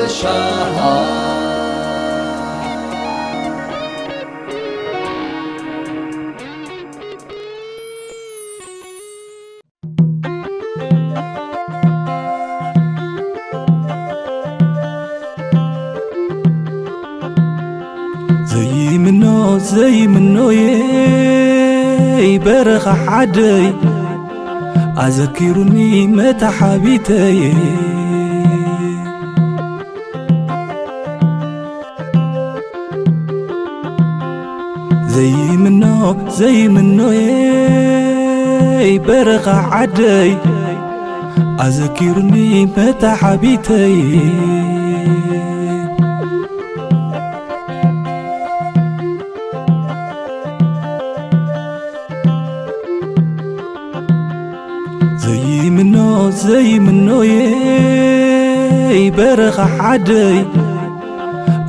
ሻሃ ዘይምኖ ዘይምኖየይ በረኻ ዓደይ ኣዘኪሩኒ መታሓቢተይ ዘይምኖ ዘይምኖየይ በረኻ ዓደይ ኣዘኪሩኒ መታሓቢተይ ዘይምኖ ዘይምኖየይ በረኻ ዓደይ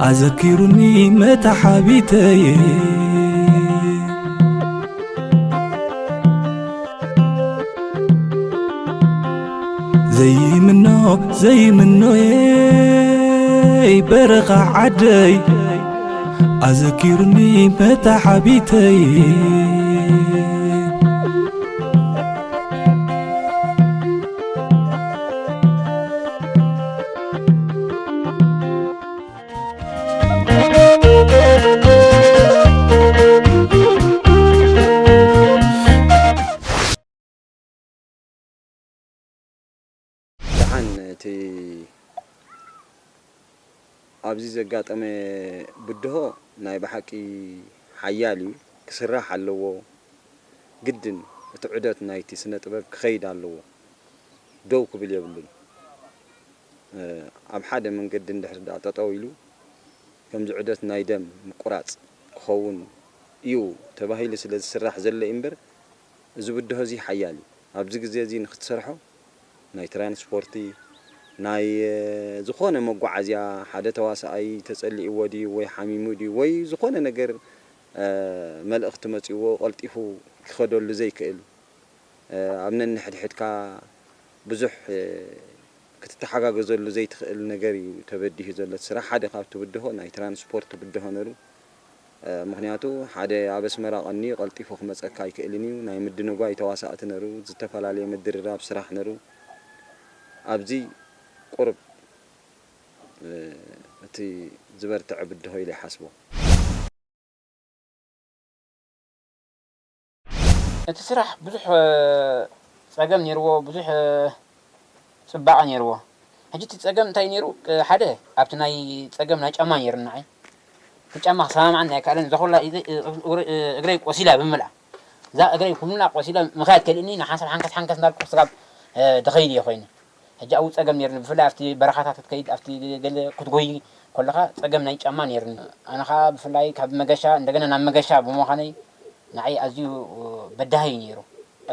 ኣዘኪሩኒ መታሓቢተይ ዘይምኖ ዘይምኖየይ በረኻ ዓደይ ኣዘኪሩኒ መታሓቢተይ ደሓን እቲ ኣብዚ ዘጋጠመ ብድሆ ናይ ብሓቂ ሓያል እዩ፣ ክስራሕ ኣለዎ። ግድን እቲ ዑደት ናይቲ ስነ ጥበብ ክኸይድ ኣለዎ፣ ደው ክብል የብሉን። ኣብ ሓደ መንገዲ እንድሕር ደኣ ጠጠው ኢሉ ከምዚ ዑደት ናይ ደም ምቁራጽ ክኸውን እዩ ተባሂሉ ስለ ዝስራሕ ዘሎ እዩ እምበር፣ እዚ ብድሆ እዚ ሓያል እዩ። ኣብዚ ግዜ እዚ ንክትሰርሖ ናይ ትራንስፖርቲ፣ ናይ ዝኾነ መጓዓዝያ፣ ሓደ ተዋሳኣይ ተጸሊእዎ ድዩ ወይ ሓሚሙ ድዩ ወይ ዝኾነ ነገር መልእኽቲ መጺእዎ ቀልጢፉ ክኸደሉ ዘይክእል፣ ኣብ ነንሕድሕድካ ብዙሕ ክትተሓጋገዘሉ ዘይትኽእል ነገር እዩ ተበዲሁ ዘሎ እቲ ስራሕ። ሓደ ካብቲ ብድሆ ናይ ትራንስፖርት ብድሆ ነሩ። ምኽንያቱ ሓደ ኣብ ኣስመራ ቀንዩ ቀልጢፉ ክመጸካ ኣይክእልን እዩ። ናይ ምድንጓይ ተዋሳእቲ ነሩ፣ ዝተፈላለየ ምድርራብ ስራሕ ነሩ። ኣብዚ ቁሩብ እቲ ዝበርትዐ ብድሆ ኢለ ይሓስቦ። እቲ ስራሕ ብዙሕ ጸገም ነይርዎ፣ ብዙሕ ጽባቐ ነይርዎ። ሕጂ እቲ ጸገም እንታይ ነይሩ? ሓደ ኣብቲ ናይ ጸገም ናይ ጫማ ነይሩ ንዓይ። እቲ ጫማ ክሰማምዓኒ ኣይከኣለን። እዛ ኩላ እግረይ ቆሲላ ብምልኣ፣ እዛ እግረይ ኩላ ቆሲላ ምኽያድ ከልእኒ ንሓንሳብ ሓንከስ ሓንከስ እንዳልኩ ክስጋብ ድኸይድ እየ ኮይነ። ሕጂ ኣብኡ ጸገም ነይርኒ፣ ብፍላይ ኣብቲ በረኻታት ክትከይድ ኣብቲ ገለ ክትጎይ ከለኻ ጸገም ናይ ጫማ ነይርኒ። ኣነ ኸኣ ብፍላይ ካብ መገሻ እንደገና ናብ መገሻ ብምዃነይ ንዓይ ኣዝዩ በዳሂ እዩ ነይሩ።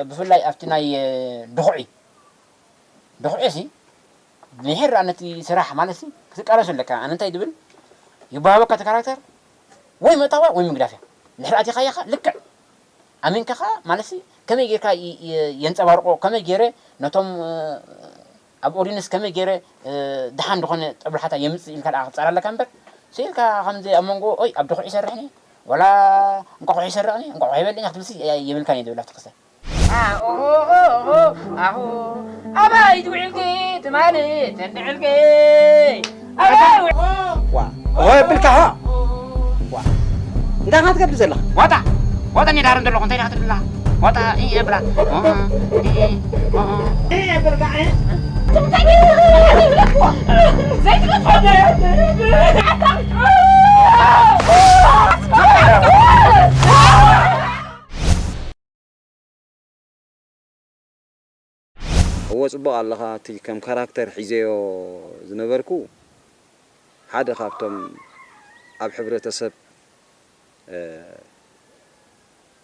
ብፍላይ ኣብቲ ናይ ድኹዒ፣ ድኹዒ ሲ ድሕር ነቲ ስራሕ ማለት ሲ ክትቃለሶ ኣለካ። ኣነ እንታይ ድብል ይባሃበካ እቲ ካራክተር ወይ ምእታዋ ወይ ምግዳፍያ። ድሕር ኣቲኻያ ኸኣ ልክዕ ኣሚንካ ኸኣ ማለትሲ ከመይ ጌርካ ይ- ይ- የንጸባርቆ፣ ከመይ ገይረ ነቶም ኣብ ኦዲንስ ከመይ ገይረ ደሓን ዝኾነ ጠብላሓታ የምጽእ ኢልካ ደኣ ክትጸር ኣለካ እምበር፣ ስኢልካ ከምዚ ኣብ መንጎ ኦይ ኣብ ድኹዒ ይሰርሕኒ ወላ እንቋቑሖ ይሰርቕኒ እንቋቑሖ ይበልዕኒ ክትብልሲ የብልካን እዩ ዝብል ኣብቲ ክስተ። ኣሆ ኣባይ ትውዕልኪ ትማሊ ተንድዕልኪ ኣባይ ዋ ኦይ ብልካ ሃ ዋ እንታይ ኢኻ ትገብር ዘለኻ? ዋጣ ዋጣ እኔ ዳር እንደለኹ እንታይ ኢኻ ትብላ? ዋጣ ኢ የብላ ኦ፣ ኢ፣ ኦ፣ ኦ። እወ ጽቡቕ ኣለኻ። እቲ ከም ካራክተር ሒዘዮ ዝነበርኩ ሓደ ካብቶም ኣብ ሕብረተሰብ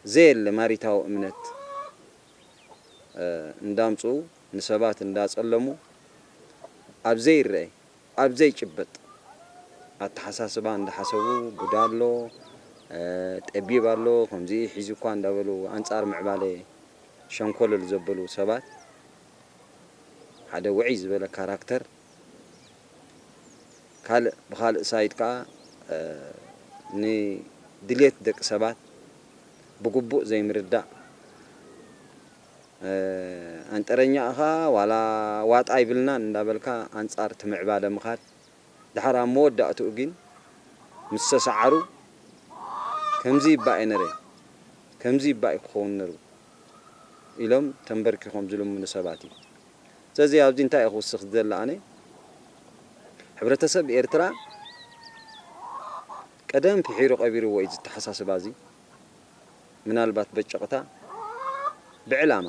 ዘየለ ማሪታዊ እምነት እንዳምጽኡ ንሰባት እንዳጸለሙ ኣብ ዘይረኣይ ኣብ ዘይጭበጥ ኣተሓሳስባ እንዳሓሰቡ ቡዳ ኣሎ፣ ጠቢብ ኣሎ፣ ከምዚ ሒዙ እኳ እንዳበሉ ኣንጻር ምዕባለ ሸንኮለል ዘበሉ ሰባት ሓደ ውዕይ ዝበለ ካራክተር ካልእ ብኻልእ ሳይድ ከኣ ንድልየት ደቂ ሰባት ብግቡእ ዘይምርዳእ፣ ኣንጠረኛ ኢኻ ዋላ ዋጣ ይብልናን እንዳበልካ ኣንጻር እቲ ምዕባለ ምኻድ፣ ድሓር ኣብ መወዳእትኡ ግን ምስ ተሰዓሩ፣ ከምዚ ይባእ ነረ፣ ከምዚ ይባእ ክኸውን ነሩ ኢሎም ተንበርኪኾም ዝልምኑ ሰባት እዩ። ስለዚ ኣብዚ እንታይ እየ ክውስኽ ዝደሊ ኣነ? ሕብረተሰብ ኤርትራ ቀደም ፍሒሩ ቀቢርዎ እዩ፣ እዚ ኣተሓሳስባ እዚ። ምናልባት በጨቕታ ብዕላማ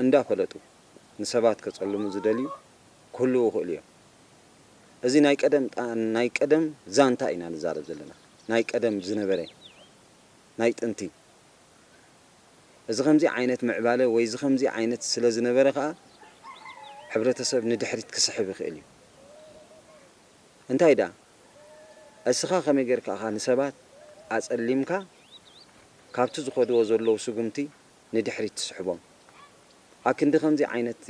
እንዳፈለጡ ንሰባት ከጸልሙ ዝደልዩ ክህልዉ ይኽእሉ እዮም። እዚ ናይ ቀደም ጣ-፣ ናይ ቀደም ዛንታ ኢና ንዛረብ ዘለና። ናይ ቀደም ዝነበረ፣ ናይ ጥንቲ። እዚ ከምዚ ዓይነት ምዕባለ ወይ እዚ ከምዚ ዓይነት ስለ ዝነበረ ከኣ ሕብረተሰብ ንድሕሪት ክስሕብ ይኽእል እዩ። እንታይ ደኣ፣ እስኻ ከመይ ጌርካ ኢኻ ንሰባት ኣጸሊምካ ካብቲ ዝኸድዎ ዘለዉ ስጉምቲ ንድሕሪት ትስሕቦም? ኣክንዲ ከምዚ ዓይነት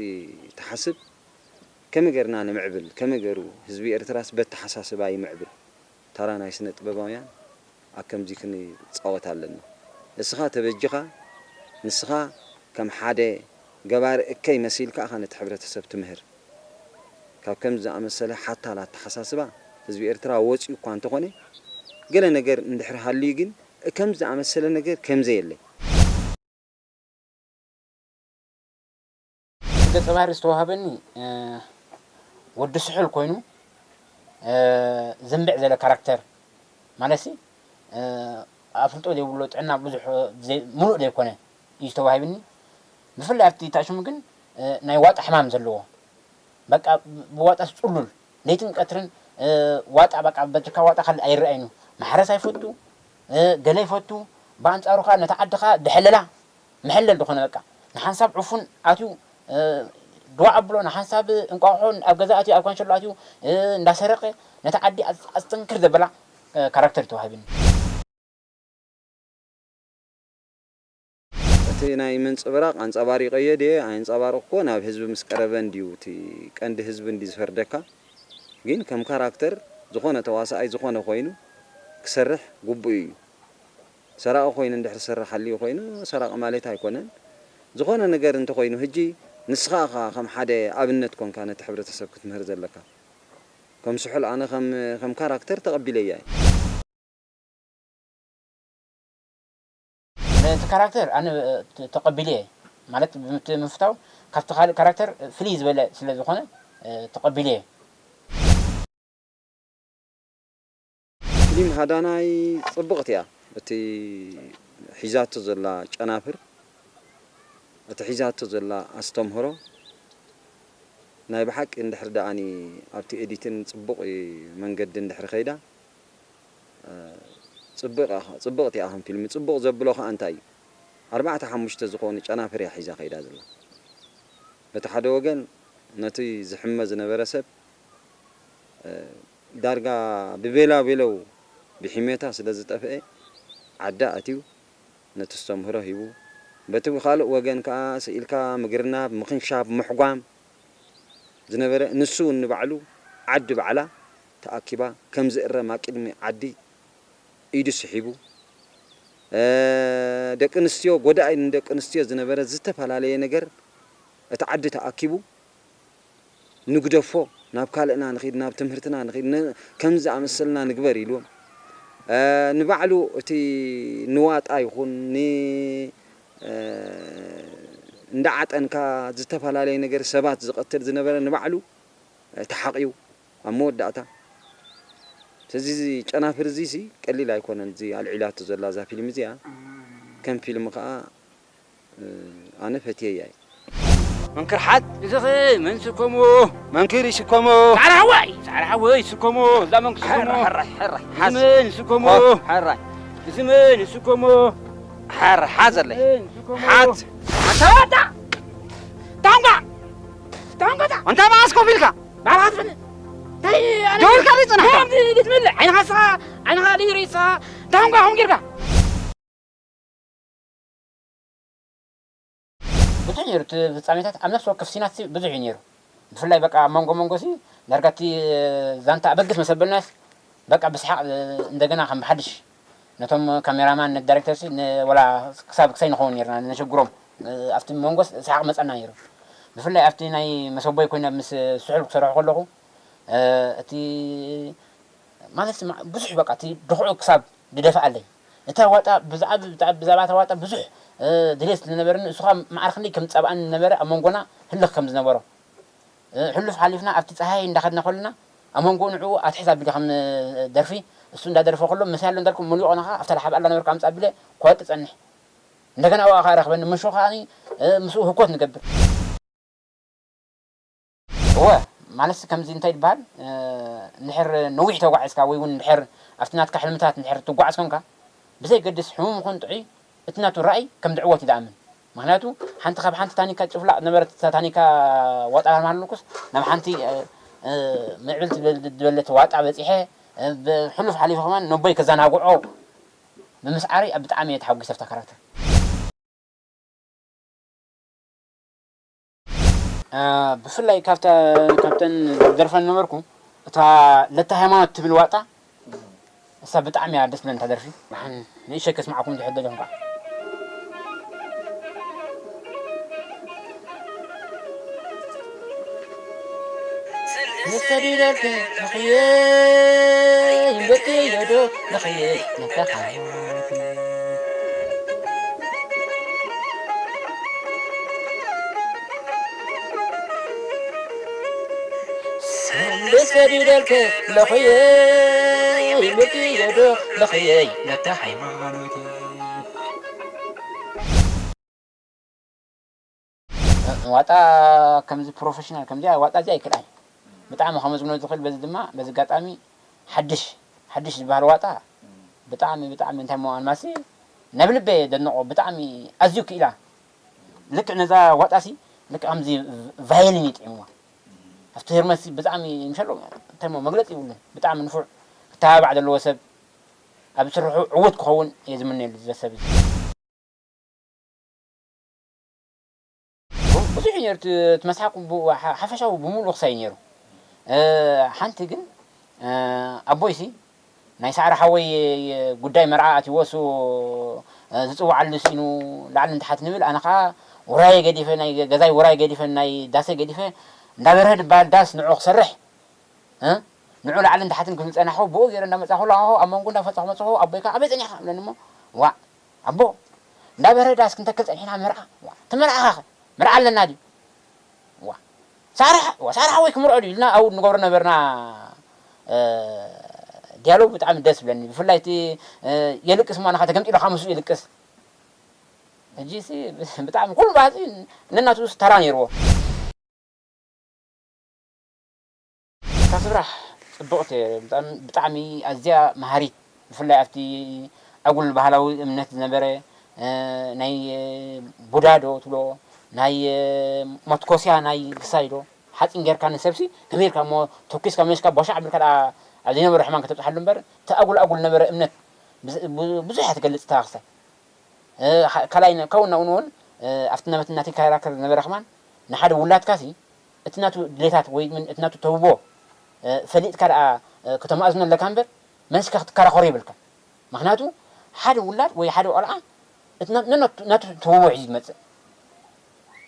ትሓስብ፣ ከመይ ጌርና ንምዕብል? ከመይ ገይሩ ህዝቢ ኤርትራስ በተሓሳስባ ይምዕብል? ተራ ናይ ስነ ጥበባውያን ኣብ ከምዚ ክንጻወት ኣለና። እስኻ ተበጂኻ፣ ንስኻ ከም ሓደ ገባሪ እከይ መሲልካ ኢኻ ነቲ ሕብረተሰብ ትምህር። ካብ ከምዚ ዝኣመሰለ ሓታል ኣተሓሳስባ ህዝቢ ኤርትራ ወጺኡ እኳ እንተኾነ፣ ገለ ነገር እንድሕር ሃልዩ ግን ከምዚ ዝኣመሰለ ነገር ከም ዘየለ። ገጸ ባህሪ ዝተዋህበኒ፣ እ፣ ወዲ ስሑል ኮይኑ፣ እ፣ ዝንብዕ ዘለ ካራክተር ማለትሲ፣ እ፣ ኣፍልጦ ዘይብሉ ጥዕና ብዙሕ ዘይ-፣ ምሉእ ዘይኮነ እዩ ዝተዋሂብኒ። ብፍላይ ኣብቲ ታሽሙ ግን፣ እ፣ ናይ ዋጣ ሕማም ዘለዎ፣ በቃ ብዋጣ ጽሉል፣ ለይትን ቀትርን፣ እ፣ ዋጣ በቃ በትካ ዋጣ ካልእ ኣይረኣይን እዩ። ማሕረስ ኣይፈቱ፣ እ፣ ገለ ይፈቱ፣ ብኣንጻሩ ከኣ ነታ ዓዲ ከኣ ደሐለላ፣ መሐለል ዝኾነ በቃ ንሓንሳብ ዕፉን ኣትዩ፣ እ፣ ድዋ ኣብሎ፣ ንሓንሳብ እንቋቑሖ ኣብ ገዛ ኣትዩ፣ ኣብ ካንሸሎ ኣትዩ፣ እ፣ እንዳሰረቐ ነታ ዓዲ ኣጽ-፣ ኣጽንክር ዘበላ፣ እ፣ ካራክተር እዩ ተዋሂብኒ። እቲ ናይ ምንጽብራቕ ኣንጸባሪቐዮ ድየ ኣየንጸባረቕኩዎን ኣብ ህዝቢ ምስ ቀረበ እንድዩ እቲ ቀንዲ ህዝቢ እንድዩ ዝፈርደካ። ግን ከም ካራክተር ዝኾነ ተዋሳኣይ ዝኾነ ኮይኑ ክሰርሕ ግቡእ እዩ። ሰራቒ ኮይኑ እንድሕር ዝሰርሕ ሃልዩ ኮይኑ ሰራቒ ማለት ኣይኮነን። ዝኾነ ነገር እንተኾይኑ ሕጂ ንስኻ ኢኻ ከም ሓደ ኣብነት ኮንካ ነቲ ሕብረተሰብ ክትምህር ዘለካ። ከም ስሑል ኣነ ከም፣ ከም ካራክተር ተቐቢለያ እየ። ነቲ ካራክተር ኣነ፣ እ፣ ተ-፣ ተቐቢለየ። ማለት ብምት-፣ ምፍታው ካብቲ ካልእ ካራክተር ፍልይ ዝበለ ስለ ዝኾነ፣ እ፣ ተቐቢለየ። ፊልም ሃዳናይ ጽብቕቲ እያ። እቲ ሒዛቶ ዘላ ጨናፍር፣ እቲ ሒዛቶ ዘላ ኣስተምህሮ፣ ናይ ብሓቂ እንድሕር ደኣኒ ኣብቲ ኤዲትን ጽቡቕ መንገዲ እንድሕር ከይዳ፣ እ፣ ጽብቕ ኣኸ-፣ ጽብቕቲ እያ ከም ፊልም። ጽቡቕ ዘብሎ ከኣ እንታይ እዩ? ኣርባዕተ ሓሙሽተ ዝኾኑ ጨናፍር እያ ሒዛ ከይዳ ዘላ። በቲ ሓደ ወገን ነቲ ዝሕመ ዝነበረ ሰብ፣ እ፣ ዳርጋ ብቤላ ቤለው ብሒሜታ ስለ ዝጠፍአ ዓዲ ኣትዩ ነቲ ኣስተምህሮ ሂቡ። በቲ ካልእ ወገን ከኣ ስኢልካ ምግርናብ፣ ምኽንሻብ፣ ምሕጓም ዝነበረ ንሱ እውን ንባዕሉ ዓዲ ባዕላ ተኣኪባ ከም ዝእረም ኣብ ቅድሚ ዓዲ ኢዱ ስሒቡ፣ እ፣ ደቂ ኣንስትዮ፣ ጎዳኢ ንደቂ ኣንስትዮ ዝነበረ ዝተፈላለየ ነገር እቲ ዓዲ ተኣኪቡ፣ "ንግደፎ፣ ናብ ካልእና ንኺድ፣ ናብ ትምህርትና ንኺድ፣ ን-፣ ከምዚ ዝኣመሰልና ንግበር" ኢልዎም። እ፣ ንባዕሉ እቲ ንዋጣ ይኹን ን-፣ እ፣ እንዳዓጠንካ ዝተፈላለየ ነገር ሰባት ዝቐትል ዝነበረ ንባዕሉ ተሓቒው ኣብ መወዳእታ። ስለዚ እዚ ጨናፍር እዚሲ ቀሊል ኣይኮነን፣ እዚ ኣልዒላቶ ዘላ እዛ ፊልም እዚኣ። ከም ፊልም ከኣ፣ እ፣ ኣነ ፈትየያ እየ። መንክር ሓት። እዚ ኸ መን ስከሞ? መንክር ይስከሞ። ጻዕዳ ሓወይ፣ ጻዕዳ ሓወይ ስከሞ። እዛ መን ስከሞ? ሕራይ፣ ሕራይ፣ ሕራይ። እዚ ሓዝ። መን ስከሞ? ኮፍ፣ ሕራይ። እዚ መን ስከሞ? ሕራይ፣ ሓዘለይ። መን ስከሞ? ሓት። ኣታ ዋጣ! ታንኳ! ታንኳ ታ! ኣንታ መዓስ ኮፍ ኢልካ? ባባ ትብል። እንታይ ኣነ ደው ኢልካ ድዩ ጽናሕካ? ከምዚ ድትብል? ዓይንኻ ስኻ፣ ዓይንኻ ድዩ ርእስኻ? እንታይ ኾንካ ከምኡ ጌርካ? ብዙሕ ነይሩ፣ እቲ ፍጻሜታት ኣብ ነፍሲ ወከፍ ሲናት ብዙሕ እዩ ነይሩ። ብፍላይ በቃ ኣብ መንጎ መንጎ ሲ ዳርጋ እቲ ዛንታ ኣበግስ መሰበልናስ በቃ ብስሓቕ እንደገና ከም ብሓድሽ ነቶም ካሜራማን፣ ነቲ ዳይሬክተር ሲ ን-፣ ወላ ክሳብ ክሳይ ንኸውን ነርና፣ ነሸግሮም። ኣብቲ መንጎስ ሰሓቕ መጸና ነይሩ። ብፍላይ ኣብቲ ናይ መሰቦይ ኮይነ ምስ ስሑል ክሰርሖ ከለኹ፣ እ፣ እቲ ማለት ስማ-፣ ብዙሕ በቃ እቲ ድኹዑ ክሳብ ዝደፍኣለይ። እታ ዋጣ ብዛዕባ፣ ብዛዕባ፣ ብዛዕባ እታ ዋጣ ብዙሕ፣ እ፣ ድሌት ስለ ዝነበረኒ፣ እሱ ኸኣ ማዕረ ክንደይ ከም ዝጸብኣኒ ዝነበረ ኣብ መንጎና ህልኽ ከም ዝነበሮ። እ፣ ሕሉፍ ሓሊፍና ኣብቲ ጸሃይ እንዳኸድና ከለና፣ ኣብ መንጎኡ ንዕኡ ኣትሒዝ ኣቢለ ከም ደርፊ፣ እሱ እንዳደረፈ ከሎ፣ መሲያሎ እንዳልኩ መሊቑ ናኻ ኣብታ ደሓብ ኣላ ነበርካ ኣምጽእ ኣቢለ ክወጥእ ጸኒሕ። እንደገና ኣብኣ ኸኣ ረኽበኒ፣ ምሹ ኸኣኒ፣ እ፣ ምስኡ ህኮት ንገብር። እወ፣ ማለትሲ ከምዚ እንታይ ይበሃል፣ እ፣ እንድሕር ነዊሕ ተጓዒዝካ ወይ እውን እንድሕር ኣብቲ ናትካ ሕልምታት እንድሕር ትጓዓዝ ኮንካ፣ ብዘይገድስ ሕሙም ይኹን ጥዑይ፣ እቲ ናቱ ራእይ ከም ዝዕወት እዩ ዝኣምን። ምኽንያቱ፣ ሓንቲ ካብ ሓንቲ ታኒካ ጭፍላቕ ዝነበረት እታ ታኒካ ዋጣ ማሃለኩስ፣ ናብ ሓንቲ፣ እ፣ እ፣ ምዕብል ትብል-፣ ዝበለት ዋጣ በጺሐ፣ እ፣ ብሕሉፍ ሓሊፈ ከማን ነቦይ ከዘናግዖ ብምስዓረይ ኣብ ብጣዕሚ እየ ተሓጒሰ ኣብታ ካራክተር። እ፣ ብፍላይ ካብታ፣ ካብተን ዝደርፈን ነበርኩ፣ እታ ለታ ሃይማኖት ትብል ዋጣ፣ እሳ ብጣዕሚ እያ ደስ ትብለኒ እታ ደርፊ። ደሓን ንእሸይ ከስምዓኩም ዝሕደል ኢኹም ከዓ። ንሰዲደልክ ንኽየ ይምበከዮ ዶ ንኽየ ነካኻዮ። ሰንደስ ሰዲደልከ ለኽየ ይምክየዶ ለኽየይ ነታ ሃይማኖት። ዋጣ ከምዚ ፕሮፌሽናል ከምዚኣ ዋጣ እዚኣ ኣይክልኣይ። ብጣዕሚ ከመስግኖ ዝኽእል በዚ ድማ በዚ ኣጋጣሚ ሓድሽ፣ ሓድሽ ዝበሃል ዋጣ ብጣዕሚ፣ ብጣዕሚ እንታይ እሞ ኣልማሲ ናብ ልበይ የደንቖ። ብጣዕሚ ኣዝዩ ክኢላ። ልክዕ ነዛ ዋጣሲ ልክዕ ከምዚ ቫዮሊን እዩ ጥዒምዋ። ኣብቲ ህርመትሲ ብጣዕሚ ምሸሎ እንታይ እሞ መግለጺ ይብሉን። ብጣዕሚ ንፉዕ ክተባባዕ ዘለዎ ሰብ፣ ኣብ ስርሑ ዕዉት ክኸውን እየ ዝምነየሉ እዚ ሰብ እዚ። ብዙሕ እዩ ነይሩ እቲ፣ እቲ መስሓቕ ቡ-፣ ሓ-፣ ሓፈሻዊ ብምሉኡ ክሳይ እዩ ነይሩ። እ፣ ሓንቲ ግን፣ እ፣ ኣቦይሲ ናይ ሳዕሪ ሓወይ ጉዳይ መርዓ ኣትይዎ እሱ፣ እ፣ ዝጽውዓሉ ስኢኑ ላዕልን ታሕትን ይብል። ኣነ ኸኣ ውራየ ገዲፈ፣ ናይ ገዛይ ውራይ ገዲፈ፣ ናይ ዳሰ ገዲፈ፣ እንዳ በርሀ ዝበሃል ዳስ ንዑ ክሰርሕ፣ እ፣ ንዑ ላዕልን ታሕትን ክብል ጸናሕኩ። ብኡ ገይረ እንዳመጻኹ ኣለኹ፣ ኣብ መንጎ እንዳፈጸኹ መጽኹ፣ ኣቦይ ከኣ ኣበይ ጸኒሕካ? እብለኒ እሞ፣ ዋእ ኣቦ፣ እንዳ በርሀ ዳስ ክንተክል ጸኒሕና መርዓ። ዋእ፣ እቲ መርዓ ኸ? መርዓ ኣለና ድዩ? ዋእ፣ ሳራ፣ ዋእ፣ ሳራ ሓወይ ክምርዖ ድዩ? ኢልና ኣብኡ ንገብሮ ነበርና፣ እ፣ ዲያሎግ ብጣዕሚ ደስ ይብለኒ። ብፍላይ እቲ፣ እ፣ የልቅስ እሞ፣ ኣነ ኸኣ ተገምጢለ ኸኣ ምስኡ የልቅስ። ሕጂሲ ብጣዕሚ ኩሉ ባህሲ ነናቱ ተራ ነይርዎ። እታ ስራሕ ጽብቕቲ እያ፣ ብጣዕሚ፣ ብጣዕሚ ኣዝያ መሃሪት፣ ብፍላይ ኣብቲ ኣጉል ባህላዊ እምነት ዝነበረ፣ እ፣ ናይ፣ እ፣ ቡዳ ዶ ትብሎ፣ ናይ፣ እ፣ መትኮስያ ናይ ግሳይ ዶ፣ ሓጺን ጌርካ ንሰብሲ ከመይ ኢልካ እሞ ተኲስካ መሊስካ ቦሻዕ ኣቢልካ ደኣ ኣብ ዘይነበሮ ሕማም ከተብጽሓሉ እምበር፣ እቲ ኣጉል ኣጉል ዝነበረ እምነት ብዝ-፣ ብ-፣ ብዙሕ እያ ትገልጽ እታ ክሳይ። እ፣ ካ-፣ ካልኣይ ነ-፣ ካብኡ ናብኡ እውን፣ እ፣ ኣብቲ ናመት-፣ ናተይ ካራክተር ዝነበረ ከማን ንሓደ ውላድካሲ እቲ ናቱ ድሌታት ወይ ምን-፣ እቲ ናቱ ተውቦ፣ እ፣ ፈሊጥካ ደኣ፣ እ፣ ከተማእዝኖ ኣለካ እምበር መሊስካ ክትከራኸሮ የብልካን። ምኽንያቱ ሓደ ውላድ ወይ ሓደ ቆልዓ እቲ ና-፣ ነናቱ፣ ናቱ ተውቦ ሒዙ ዝመጽእ።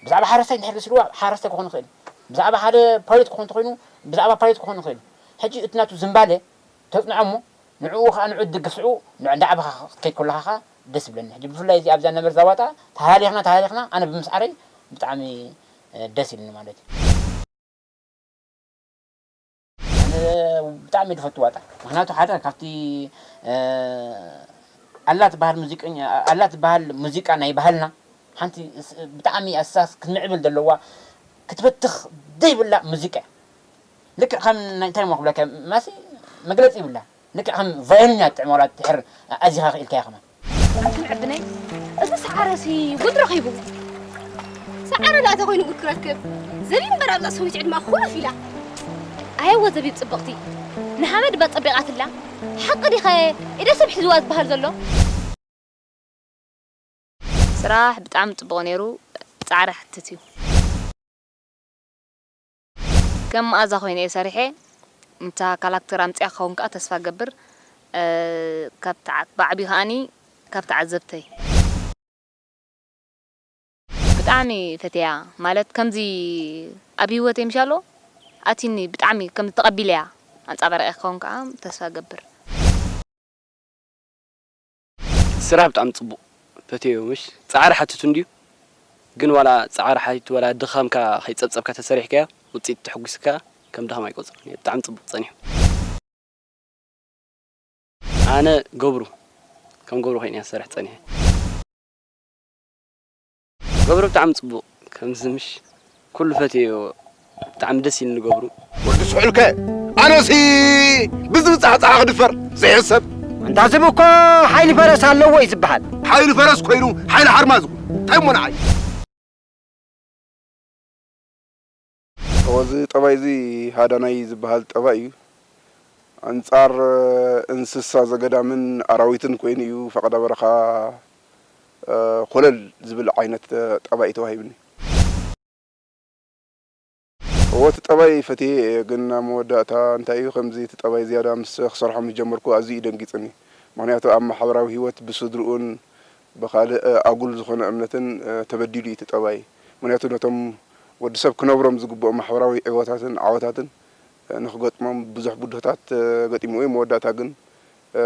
ብዛዕባ ሓረስታይ እንድሕር ተሲልዎ ሓረስታይ ክኾን ይኽእል እዩ። ብዛዕባ ሓደ ፓይለት ክኾን እንተኾይኑ ብዛዕባ ፓይለት ክኾን ይኽእል እዩ። ሕጂ እቲ ናቱ ዝንባለ ተጽንዖ እሞ ንዕኡ ኸኣ ንዑ ትድግፍ፣ ሽዑ ንዕ-፣ እንዳዕበኻ ክትከይድ ከለኻ ኸኣ ደስ ይብለኒ። ሕጂ ብፍላይ እዚ ኣብዛ ነበር ዛዋጣ ተሃላሊኽና፣ ተሃላሊኽና ኣነ ብምስዓረይ ብጣዕሚ፣ እ፣ ደስ ኢሉኒ ማለት እዩ። ኣነ ብጣዕሚ እየ ዝፈቱ ዋጣ። ምኽንያቱ ሓደ ካብቲ፣ እ፣ ኣላ ትበሃል ሙዚቀኛ፣ ኣላ ትበሃል ሙዚቃ ናይ ባህልና ሓንቲ ስ-፣ ብጣዕሚ ኣሳስ ክትምዕብል ዘለዋ ክትበትኽ ዘይብላ ሙዚቃ እያ። ልክዕ ከም ናይ እንታይ እሞ ክብለካ መሲ መግለጺ ይብላ። ልክዕ ከም ቫዮሊን እያ ትጥዕም ዋላ ትሕር ኣዚኻ ክኢልካያ ከማን። ኣንቱም ዕብነይ፣ እዚ ሰዓረሲ ጉድ ረኺቡ። ሰዓረ ደኣ ተኾይኑ ጉድ ክረክብ። ዘቢብ እምበር ኣብዛ ሰዊት ዕድማ ኩፍ ኢላ። ኣየወ ዘቢብ ጽብቕቲ፣ ንሓመድ እባ ጸቢቓትላ። ሓቂ ዲኸ ኢደ ሰብ ሒዝዋ ዝበሃል ዘሎ? ስራሕ ብጣዕሚ ጽቡቕ ነይሩ፣ ጻዕሪ ይሓትት እዩ። ከም መኣዛ ኮይነ እየ ሰሪሐ። እንታ ካራክተር ኣምጺኣ ክኸውን ከኣ ተስፋ ገብር። እ፣ ካብ ተዓ-፣ ብዓቢ ከኣኒ ካብ ተዓዘብተይ። ብጣዕሚ ፈትያ፣ ማለት ከምዚ ኣብ ህይወተይ ምሻሎ ኣቲኒ ብጣዕሚ ከምዚ ተቐቢለያ ኣንጻባሪቐ ክኸውን ከኣ ተስፋ ገብር። ስራሕ ብጣዕሚ ጽቡቕ፣ ፈትየዮ። ምሽ ጻዕሪ ሓትቱ እንድዩ፣ ግን ዋላ ጻዕሪ ሓቲቱ ዋላ ድኻምካ ከይጸብጸብካ ተሰሪሕካዮ ውጽኢት ተሐጒስካ ከም ድኻም ኣይቆጽሮን እየ። ብጣዕሚ ጽቡቕ ጸኒሑ። ኣነ ገብሩ፣ ከም ገብሩ ኮይነ እየ ዝሰርሕ ጸኒሐ። ገብሩ ብጣዕሚ ጽቡቕ፣ ከምዚ ምሽ ኩሉ ፈትየዮ፣ ብጣዕሚ ደስ ኢልኒ ገብሩ። ወዲ ስሑልከ፣ ኣነሲ ብዝብጻሕ ጻሓ ክድፈር ዘይሕሰብ። ኣንታ ዝብ እኮ ሓይሊ ፈረስ ኣለዎ እዩ ዝበሃል። ሓይሊ ፈረስ ኮይኑ ሓይሊ ሓርማዝ እንታይ እሞ ንዓይ? እዚ ጠባይ እዚ ሃዳናይ ዝበሃል ጠባይ እዩ። ኣንጻር እንስሳ ዘገዳምን ኣራዊትን ኮይኑ እዩ ፈቐዳ በረኻ፣ እ፣ ኮለል ዝብል ዓይነት ጠባይ እዩ ተዋሂብኒ። እወ፣ እቲ ጠባይ ፈትየ እየ፣ ግን ኣብ መወዳእታ እንታይ እዩ፣ ከምዚ እቲ ጠባይ ዝያዳ ምስ ክሰርሖ ምስ ጀመርኩ ኣዝዩ እዩ ደንጊጽኒ። ምኽንያቱ ኣብ ማሕበራዊ ህይወት ብስድርኡን ብኻልእ፣ እ፣ ኣጉል ዝኾነ እምነትን፣ እ፣ ተበዲሉ እዩ እቲ ጠባይ። ምኽንያቱ ነቶም ወዲ ሰብ ክነብሮም ዝግብኦም ማሕበራዊ ዕወታትን ዓወታትን፣ እ፣ ንኽገጥሞም ብዙሕ ብድሆታት፣ እ፣ ገጢምዎ እዩ። መወዳእታ ግን፣ እ፣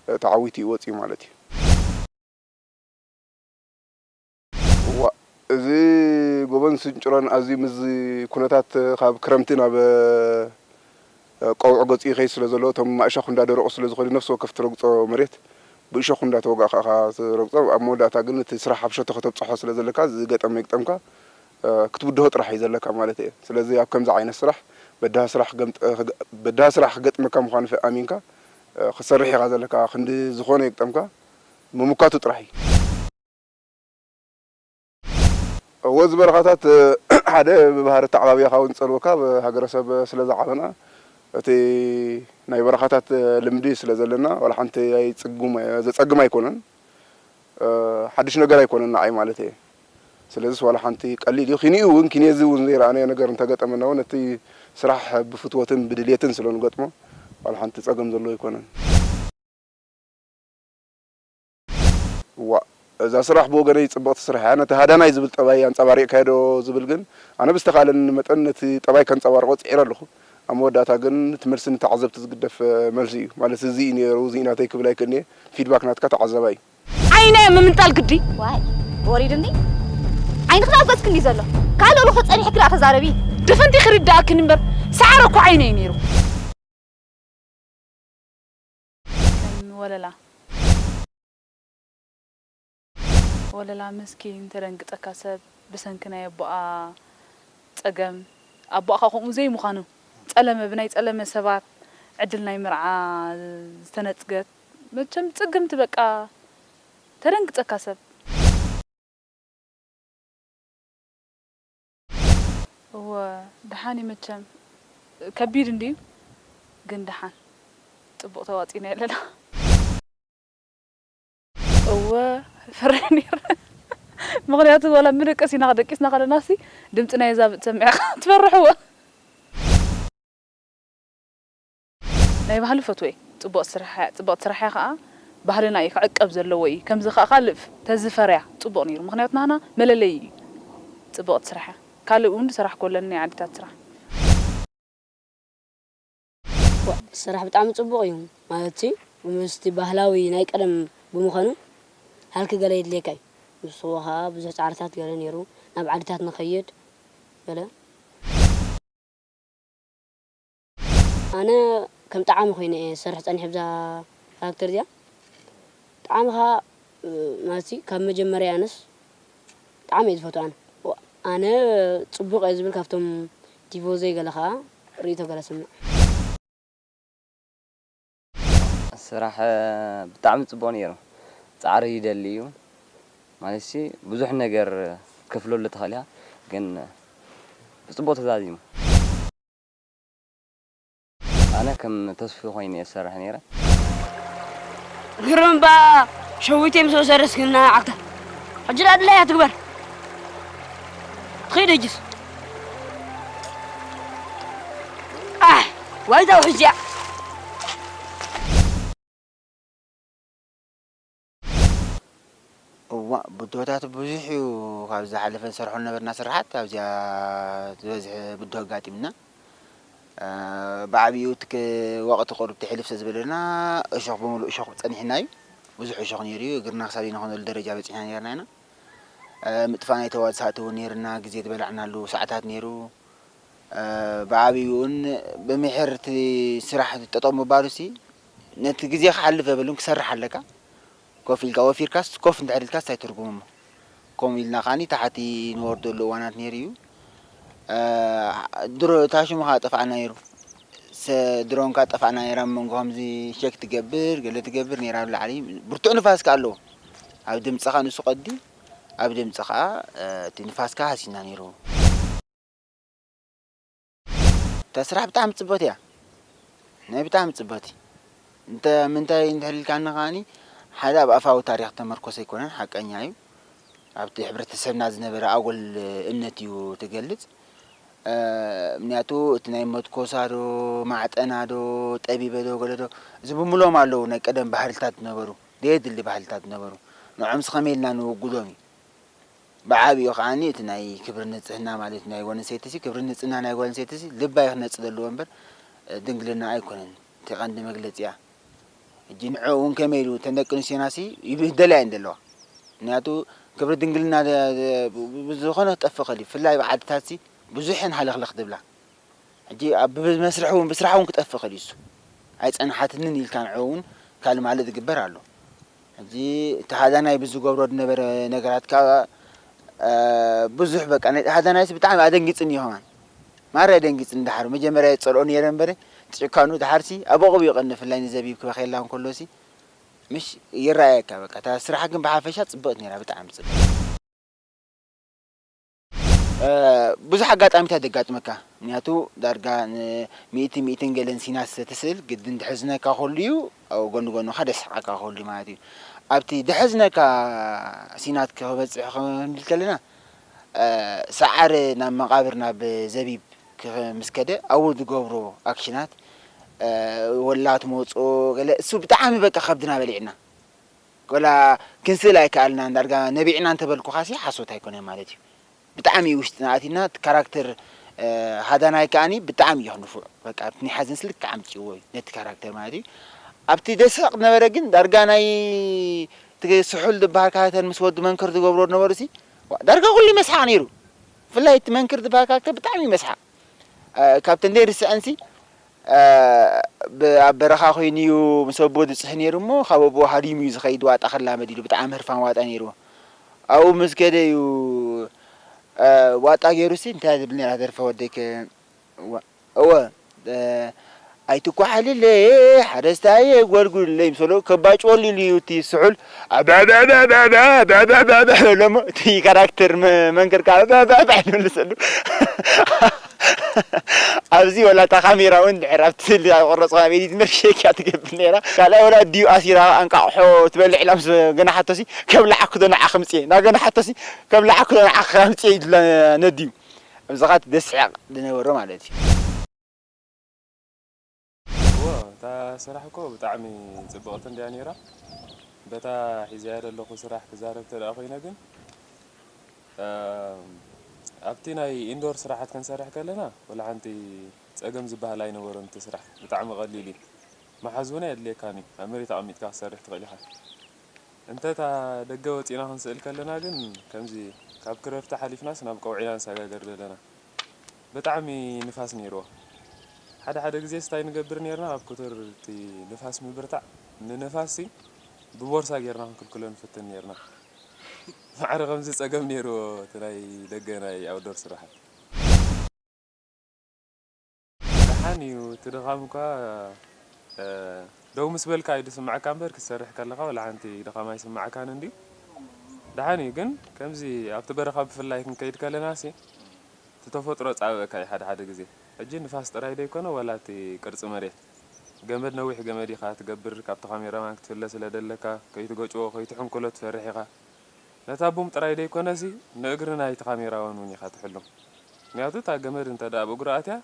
እ፣ ተዓዊቱ እዩ ወጺኡ ማለት እዩ። እዋእ፣ እዚ ጎቦን ስንጭሮን ኣዝዩ ምስዚ ኩነታት ካብ ክረምቲ ናብ፣ እ፣ ቀውዒ ገጹ ይኸይድ ስለ ዘሎ፣ እቶም ማእሸኹ እንዳደረቑ ስለ ዝኾኑ፣ ነፍሲ ወከፍ ትረግጾ መሬት ብእሾኹ እንዳተወጋእካ ኢኻ ትረግጾ። ኣብ መወዳእታ ግን እቲ ስራሕ ኣብ ሸቶ ከተብጽሖ ስለ ዘለካ፣ ዝገጠመ ይግጠምካ፣ እ፣ ክትብድሆ ጥራሕ እዩ ዘለካ ማለት እየ። ስለዚ ኣብ ከምዚ ዓይነት ስራሕ በዳሂ ስራሕ ክገምጥ-፣ ክገ-፣ በዳሂ ስራሕ ክገጥመካ ምዃኑ ፈ-፣ ኣሚንካ፣ እ፣ ክትሰርሕ ኢኻ ዘለካ። ክንዲ ዝኾነ ይግጠምካ፣ ምምካቱ ጥራሕ እዩ። እወ፣ እዚ በረኻታት፣ ሓደ ብባህሪ ኣተዓባብያኻ እውን ዝጸልወካ፣ ብሃገረሰብ ስለ ዝዓበና፣ እቲ ናይ በረኻታት ልምዲ ስለ ዘለና፣ ዋላ ሓንቲ ኣይጽጉም-፣ ዘጸግም ኣይኮነን። ሓድሽ ነገር ኣይኮነን ንዓይ ማለት እየ። ስለዚስ ዋላ ሓንቲ ቀሊል እዩ። ኪንኡ እውን፣ ኪኔዚ እውን ዘይረኣናዮ ነገር እንተገጠመና እውን፣ እቲ ስራሕ ብፍትወትን ብድልየትን ስለ ንገጥሞ፣ ዋላ ሓንቲ ጸገም ዘለዎ ኣይኮነን። እዋእ፣ እዛ ስራሕ ብወገነይ ጽብቕቲ ስራሕ እያ። ነቲ ሃዳናይ ዝብል ጠባይ ኣንጸባሪቕካዮ ዶ ዝብል ግን፣ ኣነ ብዝተኻእለኒ መጠን ነቲ ጠባይ ከንጸባርቖ ጽዒረ ኣለኹ። ኣብ መወዳእታ ግን እቲ መልሲ ንተዓዘብቲ ዝግደፍ መልሲ እዩ። ማለት፣ እዚ እዩ ነይሩ፣ እዚ እዩ ናተይ ክብል ኣይክእልን እየ። ፊድባክ ናትካ ተዓዛባይ እዩ። ዓይነ ምምንጣል ግዲ። ዋይ፣ ወሪድኒ። ዓይንኺ ናብ ገጽኪ እንዲ ዘሎ። ካልእ ርኹ ጸኒሕኪ ደኣ ተዛረቢ። ድፍንቲ ክርድኣክን እምበር፣ ሰዓረ እኮ ዓይነ እዩ ነይሩ። ከም ወለላ። ወለላ ምስኪን፣ ተደንግጸካ ሰብ ብሰንኪ ናይ ኣቦኣ ጸገም፣ ኣቦኣ ከኣ ከምኡ ዘይምዃኑ፣ ጸለመ፣ ብናይ ጸለመ ሰባት ዕድል ናይ መርዓ ዝተነጽገት፣ መቸም ጽግምቲ በቃ፣ ተደንግጸካ ሰብ። እወ፣ ደሓን እዩ መቸም። ከቢድ እንድዩ፣ ግን ደሓን። ጽቡቕ ተዋጺእናዮ ኣለና። እወ፣ ፈረ ነይረ። ምኽንያቱ፣ ዋላ ምድቀስ ኢና ደቂስና ከለናሲ፣ ድምጺ ናይ ዛብጥ ሰሚዕኻ ትፈርሕ። እወ። ናይ ባህሊ ፈትወ እየ። ጽቡቕ ስራሕ እያ፣ ጽቡቕ ስራሕ እያ ከኣ። ባህልና እዩ ክዕቀብ ዘለዎ እዩ። ከምዚ ከኣ ካልእ ተዝፈርያ ጽቡቕ ነይሩ። ምኽንያቱ ናህና መለለዪ እዩ። ጽቡቕ ስራሕ እያ። ካልእ እውን ዝሰራሕኩ ኣለኒ ናይ ዓድታት ስራሕ። ዋ፣ ስራሕ ብጣዕሚ ጽቡቕ እዩ። ማለት ምስቲ ባህላዊ ናይ ቀደም ብምዃኑ ሃልኪ ገለ የድልየካ እዩ። ንሱ ከኣ ብዙሕ ጻዕርታት ገለ ነይሩ። ናብ ዓድታት ንኸይድ ገለ። ኣነ ከም ጠዓሚ ኮይነ እየ ዝሰርሕ ጸኒሐ ብዛ ካራክተር እዚኣ። ጠዓሚ ከኣ፣ እ፣ ማለትሲ ካብ መጀመርያ ኣነስ ብጣዕሚ እየ ዝፈትዋ ኣነ። ዋ-፣ ኣነ ጽቡቕ እየ ዝብል ካብቶም ቲፎዞይ ገለ ከኣ ርእይቶ ገለ ስምዕ። ስራሕ፣ እ፣ ብጣዕሚ ጽቡቕ ነይሩ። ጻዕሪ ይደሊ እዩ። ማለትሲ ብዙሕ ነገር ክትከፍለሉ ትኽእል ኢኻ፣ ግን ብጽቡቕ ተዛዚሙ። ኣነ ከም ተስፉ ኮይነ እየ ዝሰርሕ ነይረ። ግርም እባ ሸዊተይ ምስ ወሰደስክና ዓክታ። ሕጂ ደኣ ድላያ ትግበር። ትኸይድ ሕጅስ። ዋይታ ውሕጅ እያ። እዋእ፣ ብድሆታት ብዙሕ እዩ። ካብ ዝሓለፈ ንሰርሖ ዝነበርና ስራሓት ኣብዚኣ ዝበዝሐ ብድሆ ኣጋጢምና። እ፣ ብዓብይኡ እቲ ክ-፣ ወቕቲ ቁሩብ ተሕልፍ ስለ ዝበለና እሾኽ ብምሉእ እሾኽ ጸኒሕና እዩ። ብዙሕ እሾኽ ነይሩ እዩ። እግርና ክሳብ ዘይንኾነሉ ደረጃ በጺሕና ነይርና ኢና። እ፣ ምጥፋእ ናይ ተዋሳእቲ እውን ነይርና፣ ግዜ ዝበላዕናሉ ሰዓታት ነይሩ። እ፣ ብዓብይኡ እውን ብምሕር እቲ ስራሕ ጠጠው ምባሉሲ ነቲ ግዜ ክሓልፍ የብሉን፣ ክሰርሕ ኣለካ። ኮፍ ኢልካ ወፊርካስ ኮፍ እንድሕር ኢልካስ እንታይ ትርጉም እሞ? ከምኡ ኢልና ከዓኒ ታሕቲ ንወርደሉ እዋናት ነይሩ እዩ። እ፣ ድሮ እታ ሽሙ ከዓ ጠፋእና ነይሩ። ሰ-፣ ድሮን ከዓ ጠፋእና ነይራ፣ ኣብ መንጎ ከምዚ ሸክ ትገብር፣ ገለ ትገብር ነይራ ኣብ ላዕሊ። ብርቱዕ ንፋስ ከዓ ኣለዎ። ኣብ ድምፂ ከዓ ንሱ ቀዲ፣ ኣብ ድምፂ ከዓ፣ እ፣ እቲ ንፋስ ከዓ ሃሲና ነይሩ። እታ ስራሕ ብጣዕሚ ጽብቕቲ እያ። ናይ ብጣዕሚ ጽብቕቲ። እንተ ምንታይ እንድሕር ኢልካኒ ከኣኒ፣ ሓደ ኣብ ኣፋዊ ታሪኽ ተመርኮሰ ኣይኮነን፣ ሓቀኛ እዩ። ኣብቲ ሕብረተሰብና ዝነበረ ኣጉል እምነት እዩ ትገልጽ። እ፣ ምክንያቱ እቲ ናይ መትኮሳ ዶ፣ ማዕጠና ዶ፣ ጠቢበ ዶ፣ ገለ ዶ፣ ዝብምሎም ኣለዉ ናይ ቀደም ባህልታት ዝነበሩ፣ ዘየድሊ ባህልታት ዝነበሩ። ንዖምስ ከመይ ኢልና ንውግዶም እዩ። ብዓቢኡ ከዓኒ እቲ ናይ ክብሪ ንጽህና ማለት ናይ ጓል ኣንስተይቲሲ፣ ክብሪ ንጽህና ናይ ጓል ኣንስተይቲሲ ልባ እዩ ክነጽ ዘለዎ እምበር፣ እ፣ ድንግልና ኣይኮነን። እቲ ቀንዲ መግለጺኣ። ሕጂ ንዕኡ እውን ከመይ ኢሉ፣ እተን ደቂ ኣንስትዮናሲ ይብህደላ እየን ዘለዋ። ምክንያቱ ክብሪ ድንግልና ደ-፣ ደ-፣ ብ-፣ ብ-፣ ብዝኾነ ክጠፍእ ይኽእል እዩ። ብፍላይ ኣብ ዓድታትሲ ብዙሕ እየን ሃለኽለኽ ዝብላ። ሕጂ ኣብ ብመስርሕ እውን ብስራሕ እውን ክጠፍእ ክእል እዩ እሱ። ኣይጸንሓትንን ኢልካ ንዕኡ እውን ካልእ ማለት ዝግበር ኣሎ። ሕጂ እቲ ሃዳናይ ብዝገብሮ ዝነበረ ነገራት ከኣ፣ እ፣ ብዙሕ በቃ ናይ ሃዳናይስ ብጣዕሚ ኣደንጊጽኒ እዩ ከማን። ማራ ኣደንጊጽኒ ደሓር መጀመርያ ይጸልኦ ነይረ እምበረ ጭካኑ ደሓርሲ ኣብ ቁብ ይቐኒ ብፍላይ ንዘቢብ ክበኽየላ እንከሎሲ ምሽ ይረኣየካ በቃ። እታ ስራሕ ግን ብሓፈሻ ጽብቕቲ ነይራ ብጣዕሚ ጽብቕቲ። እ፣ ብዙሕ ኣጋጣሚታት የጋጥመካ። ምክንያቱ ዳርጋ ን-፣ ሚእቲ ሚእትን ገለን ሲናት ስለ ትስእል ግድን ድሕዝነካ ከሉ እዩ፣ ኣብ ጎኒ ጎኑ ከኣ ደስሕቐካ ከሉ ማለት እዩ። ኣብቲ ድሕዝነካ ሲናት ክበጽሕ ክንብል ከለና፣ እ፣ ሰዓረ ናብ መቓብር ናብ ዘቢብ ክኸ-፣ ምስ ከደ ኣብኡ ዝገብሮ ኣክሽናት፣ እ፣ ወላ ትመጽኦ ገለ እሱ ብጣዕሚ በቃ ከብድና በሊዕና። ወላ ክንስእል ኣይከኣልናን፣ ዳርጋ ነቢዕና እንተበልኩኻሲ ሓሶት ኣይኮነን ማለት እዩ። ብጣዕሚ እዩ ውሽጥና ኣቲና፣ እቲ ካራክተር፣ እ፣ ሃዳናይ ከኣኒ ብጣዕሚ እዩ ንፉዕ። በቃ፣ ኣብቲ ናይ ሓዘንሲ ልክዕ ኣምጺእዎ እዩ፣ ነቲ ካራክተር ማለት እዩ። ኣብቲ ደስሕቕ ዝነበረ ግን፣ ዳርጋ ናይ እቲ ስሑል ዝበሃል ካራክተር ምስ ወዲ መንክር ዝገብሮ ዝነበሩሲ፣ ዋ፣ ዳርጋ ኩሉ ይመስሓቕ ነይሩ። ብፍላይ እቲ መንክር ዝበሃል ካራክተር ብጣዕሚ እዩ መስሓቕ። እ፣ ካብተን ዘይርስዐንሲ፣ እ፣ ብ-፣ ኣብ በረኻ ኮይኑ እዩ ምስ ኣቦኡ ዝጽሂ ነይሩ እሞ፣ ካብ ኣቦኡ ሃዲሙ እዩ ዝኸይድ፣ ዋጣ ክላመድ ኢሉ፣ ብጣዕሚ ህርፋን ዋጣ ነይርዎ። ኣብኡ ምስ ከደ እዩ፣ እ፣ ዋጣ ገይሩሲ፣ እንታይ ዝብል ነይራ ደርፈ ወደይ ከ-፣ ዋ-፣ እወ፣ እ፣ ኣይትኳሓልለይ፣ ሓረስታይ ጎልጉልለይ፣ ምስ በሎ፣ ከባጭወሉ ኢሉ እዩ እቲ ስሑል፣ ኣባባባባባባባባባ በሎ እሞ፣ እቲ ካራክተር መ-፣ መንክር ከኣ፣ ኣባባባ ይመልሰሉ። ኣብዚ ወላ እታ ካሜራ እውን ድሕር ኣብቲ ስእሊ ዝቐረጽዋ ኣብ ኤዲት መርሸክ እያ ትገብር ነይራ። ካልኣይ ወላ ኣዲኡ ኣሲራ ኣንቃቕሖ ትበልዕ ኢላ ምስ ገናሓቶሲ፣ "ከብልዓኪ ዶ ንዓኺ ኣምጽኤ?" ናብ ገናሓቶሲ፣ "ከብልዓኪ ዶ ንዓኺ ኣምጽኤ?" ኢላ ነዲኡ። ኣብዚ ኸኣ እቲ ደስሕቕ ዝነበሮ ማለት እዩ። እወ፣ እታ ስራሕ እኮ ብጣዕሚ ጽብቕቲ እንድያ ነይራ። በታ ሒዘያ ዘለኹ ስራሕ ክዛረብ እንተ ደኣ ኮይነ ግን፣ እም፣ ኣብቲ ናይ ኢንዶር ስራሓት ክንሰርሕ ከለና፣ ወላ ሓንቲ ጸገም ዝበሃል ኣይነበሮን። እቲ ስራሕ ብጣዕሚ ቀሊል እዩ። መሓዝ እውን ኣየድልየካን እዩ። ኣብ መሬት ኣቐሚጥካ ክትሰርሕ ትኽእል ኢኻ። እንተ እታ ደገ ወጺእና ክንስእል ከለና ግን፣ ከምዚ ካብ ክረፍቲ ሓሊፍናስ ናብ ቀውዒ ኢና ንሰጋገር ዘለና። ብጣዕሚ ንፋስ ነይርዎ። ሓደ ሓደ ግዜስ እንታይ ንገብር ነይርና፣ ካብ ኮተር እቲ ንፋስ ምብርታዕ፣ ንንፋስሲ ብቦርሳ ጌርና ክንክልክሎ ንፍትን ነይርና። ማዕረ ከምዚ ጸገም ነይርዎ እቲ ናይ ደገ ናይ ኣውትዶር ስራሓት። ደሓን እዩ፣ እቲ ድኻም እኳ፣ እ፣ ደው ምስ በልካ እዩ ዝስምዓካ እምበር፣ ክትሰርሕ ከለኻ ዋላ ሓንቲ ድኻም ኣይስምዓካን እንድዩ። ደሓን እዩ፣ ግን ከምዚ ኣብቲ በረኻ ብፍላይ ክንከይድ ከለናሲ፣ እቲ ተፈጥሮ ጻብእካ እዩ ሓደ ሓደ ግዜ። ሕጂ ንፋስ ጥራይ ደይኮነ፣ ዋላ እቲ ቅርጺ መሬት። ገመድ ነዊሕ ገመድ ኢኻ ትገብር፣ ካብቲ ካሜራማን ክትፍለ ስለ ደለካ፣ ከይትገጭዎ፣ ከይትሕንኩሎ ትፈርሕ ኢኻ። ነታ ቡም ጥራይ ደይኮነሲ፣ ንእግሪ ናይቲ ካሜራማን እውን ኢኻ ትሕሉ። ምኽንያቱ እታ ገመድ እንተ ደኣ ኣብ እግሩ ኣትያ፣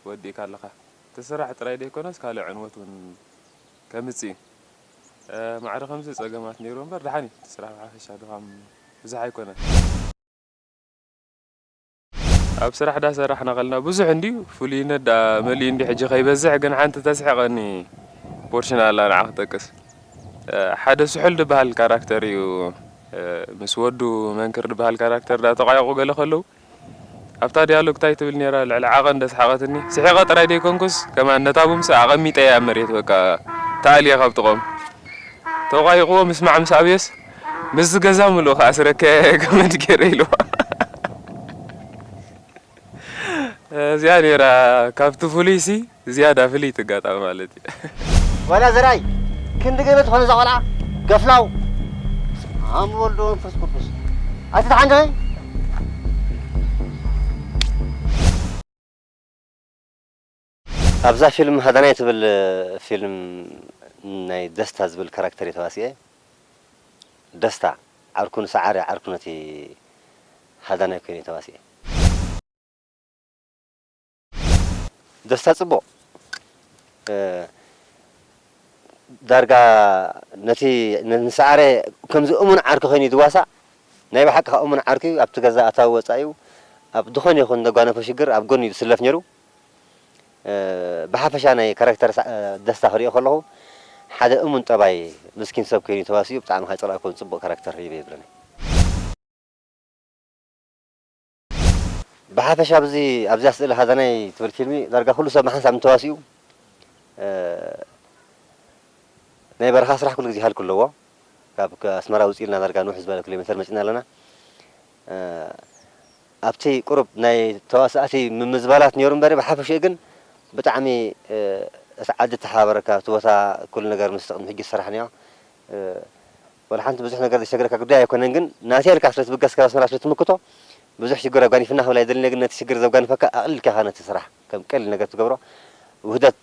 ወዲእካ ኣለኻ። እቲ ስራሕ ጥራይ ዘይኮነስ ካልእ ዕንወት እውን ከምጽእ እዩ። እ፣ ማዕረ ከምዚ ጸገማት ነይሩ እምበር ደሓን እዩ። እቲ ስራሕ ብሓፈሻ ድኻም ብዙሕ ኣይኮነን። ኣብ ስራሕ ዳሰራሕና ከለና ብዙሕ እንድዩ፣ ፍሉይነት ደኣ መሊኡ እንድዩ። ሕጂ ከይበዝሕ ግን ሓንቲ ተስሕቐኒ ፖርሽን ኣላ ንዓ ክጠቅስ። እ፣ ሓደ ስሑል ዝበሃል ካራክተር እዩ። እ፣ ምስ ወዱ መንክር ዝበሃል ካራክተር ደኣ ተቋየቑ ገለ ከለዉ ኣብታ ዲያሎግ ታይ ትብል ነይራ? ልዕሊ ዓቐን ደስሓቐትኒ። ስሒቐ ጥራይ ደይኮንኩስ፣ ከማን ነታ ቡምሲ ኣቐሚጠያ ኣብ መሬት፣ በቃ፣ ተኣልየ ካብ ጥቖም። ተቋይቕዎ ምስማዕ ምስ ኣብዮስ፣ ምስዚ ገዛ ምሉእ ከኣ ስረከ ገመድ ገይረ ኢልዋ። እዚኣ ነይራ ካብቲ ፍሉይሲ ዝያዳ ፍልይቲ ኣጋጣሚ ማለት እዩ። ዋላ ዘርኣይ፣ ክንዲ ገለ ትኾን እዛ ቆልዓ፣ ገፍላው። ኣም ወልዶ መንፈስ ቅዱስ። ኣቲ ተሓንደ ኣብዛ ፊልም ሃዳናይ ትብል ፊልም ናይ ደስታ ዝብል ካራክተር እዩ ተዋሲኤ። ደስታ ዓርኩ ንሰዓረ ዓርኩ ነቲ ሃዳናይ ኮይኑ እዩ ተዋሲኤ። ደስታ ጽቡቕ፣ እ፣ ዳርጋ ነቲ ን-፣ ንሰዓረ ከምዚ እሙን ዓርኪ ኮይኑ እዩ ዝዋሳእ። ናይ ብሓቂ ከኣ እሙን ዓርኪ እዩ። ኣብቲ ገዛ ኣታዊ ወጻኢ እዩ። ኣብ ዝኾነ ይኹን ዘጓነፎ ሽግር ኣብ ጎኒ እዩ ዝስለፍ ነይሩ። እ፣ ብሓፈሻ ናይ ካራክተር ሰ-፣ ደስታ ክሪኦ ከለኹ ሓደ እሙን ጠባይ ምስኪን ሰብ ኮይኑ እዩ ተዋሲኡ። ብጣዕሚ ከይጸላእኩ ጽቡቕ ካራክተር ሂቡ ይብለኒ። ብሓፈሻ ኣብዚ፣ ኣብዚኣ ስእሊ ሃዳናይ ትብል ፊልሚ ዳርጋ ኩሉ ሰብ ብሓንሳብ እንተዋሲኡ፣ እ፣ ናይ በረኻ ስራሕ ኩሉ ግዜ ሃልኩ ኣለዎ። ካብ ከ-፣ ኣስመራ ውፅእ ኢልና ዳርጋ ንውሕ ዝበለ ኪሎ ሜትር መፂና ኣለና። እ፣ ኣብቲ ቁሩብ ናይ ተዋሳእቲ ምምዝባላት ነይሩ እምበሪ፣ ብሓፈሽኡ ግን ብጣዕሚ፣ እ፣ እቲ ዓዲ ተሓባበረካ፣ እቲ ቦታ ኩሉ ነገር ምስ ቅድሚ ሕጂ ዝሰራሕናዮ፣ እ፣ ወላ ሓንቲ ብዙሕ ነገር ዘሸግረካ ጉዳይ ኣይኮነን፣ ግን ናተይ ኢልካ ስለ ትብገስ፣ ካብ ኣስመራ ስለ ትምክቶ፣ ብዙሕ ሽግር ኣጓኒፍና ክብል ኣይደልን፣ ግን ነቲ ሽግር ዘጓንፈካ ኣቕሊልካ ኢኻ ነቲ ስራሕ ከም ቀሊል ነገር ትገብሮ። ውህደት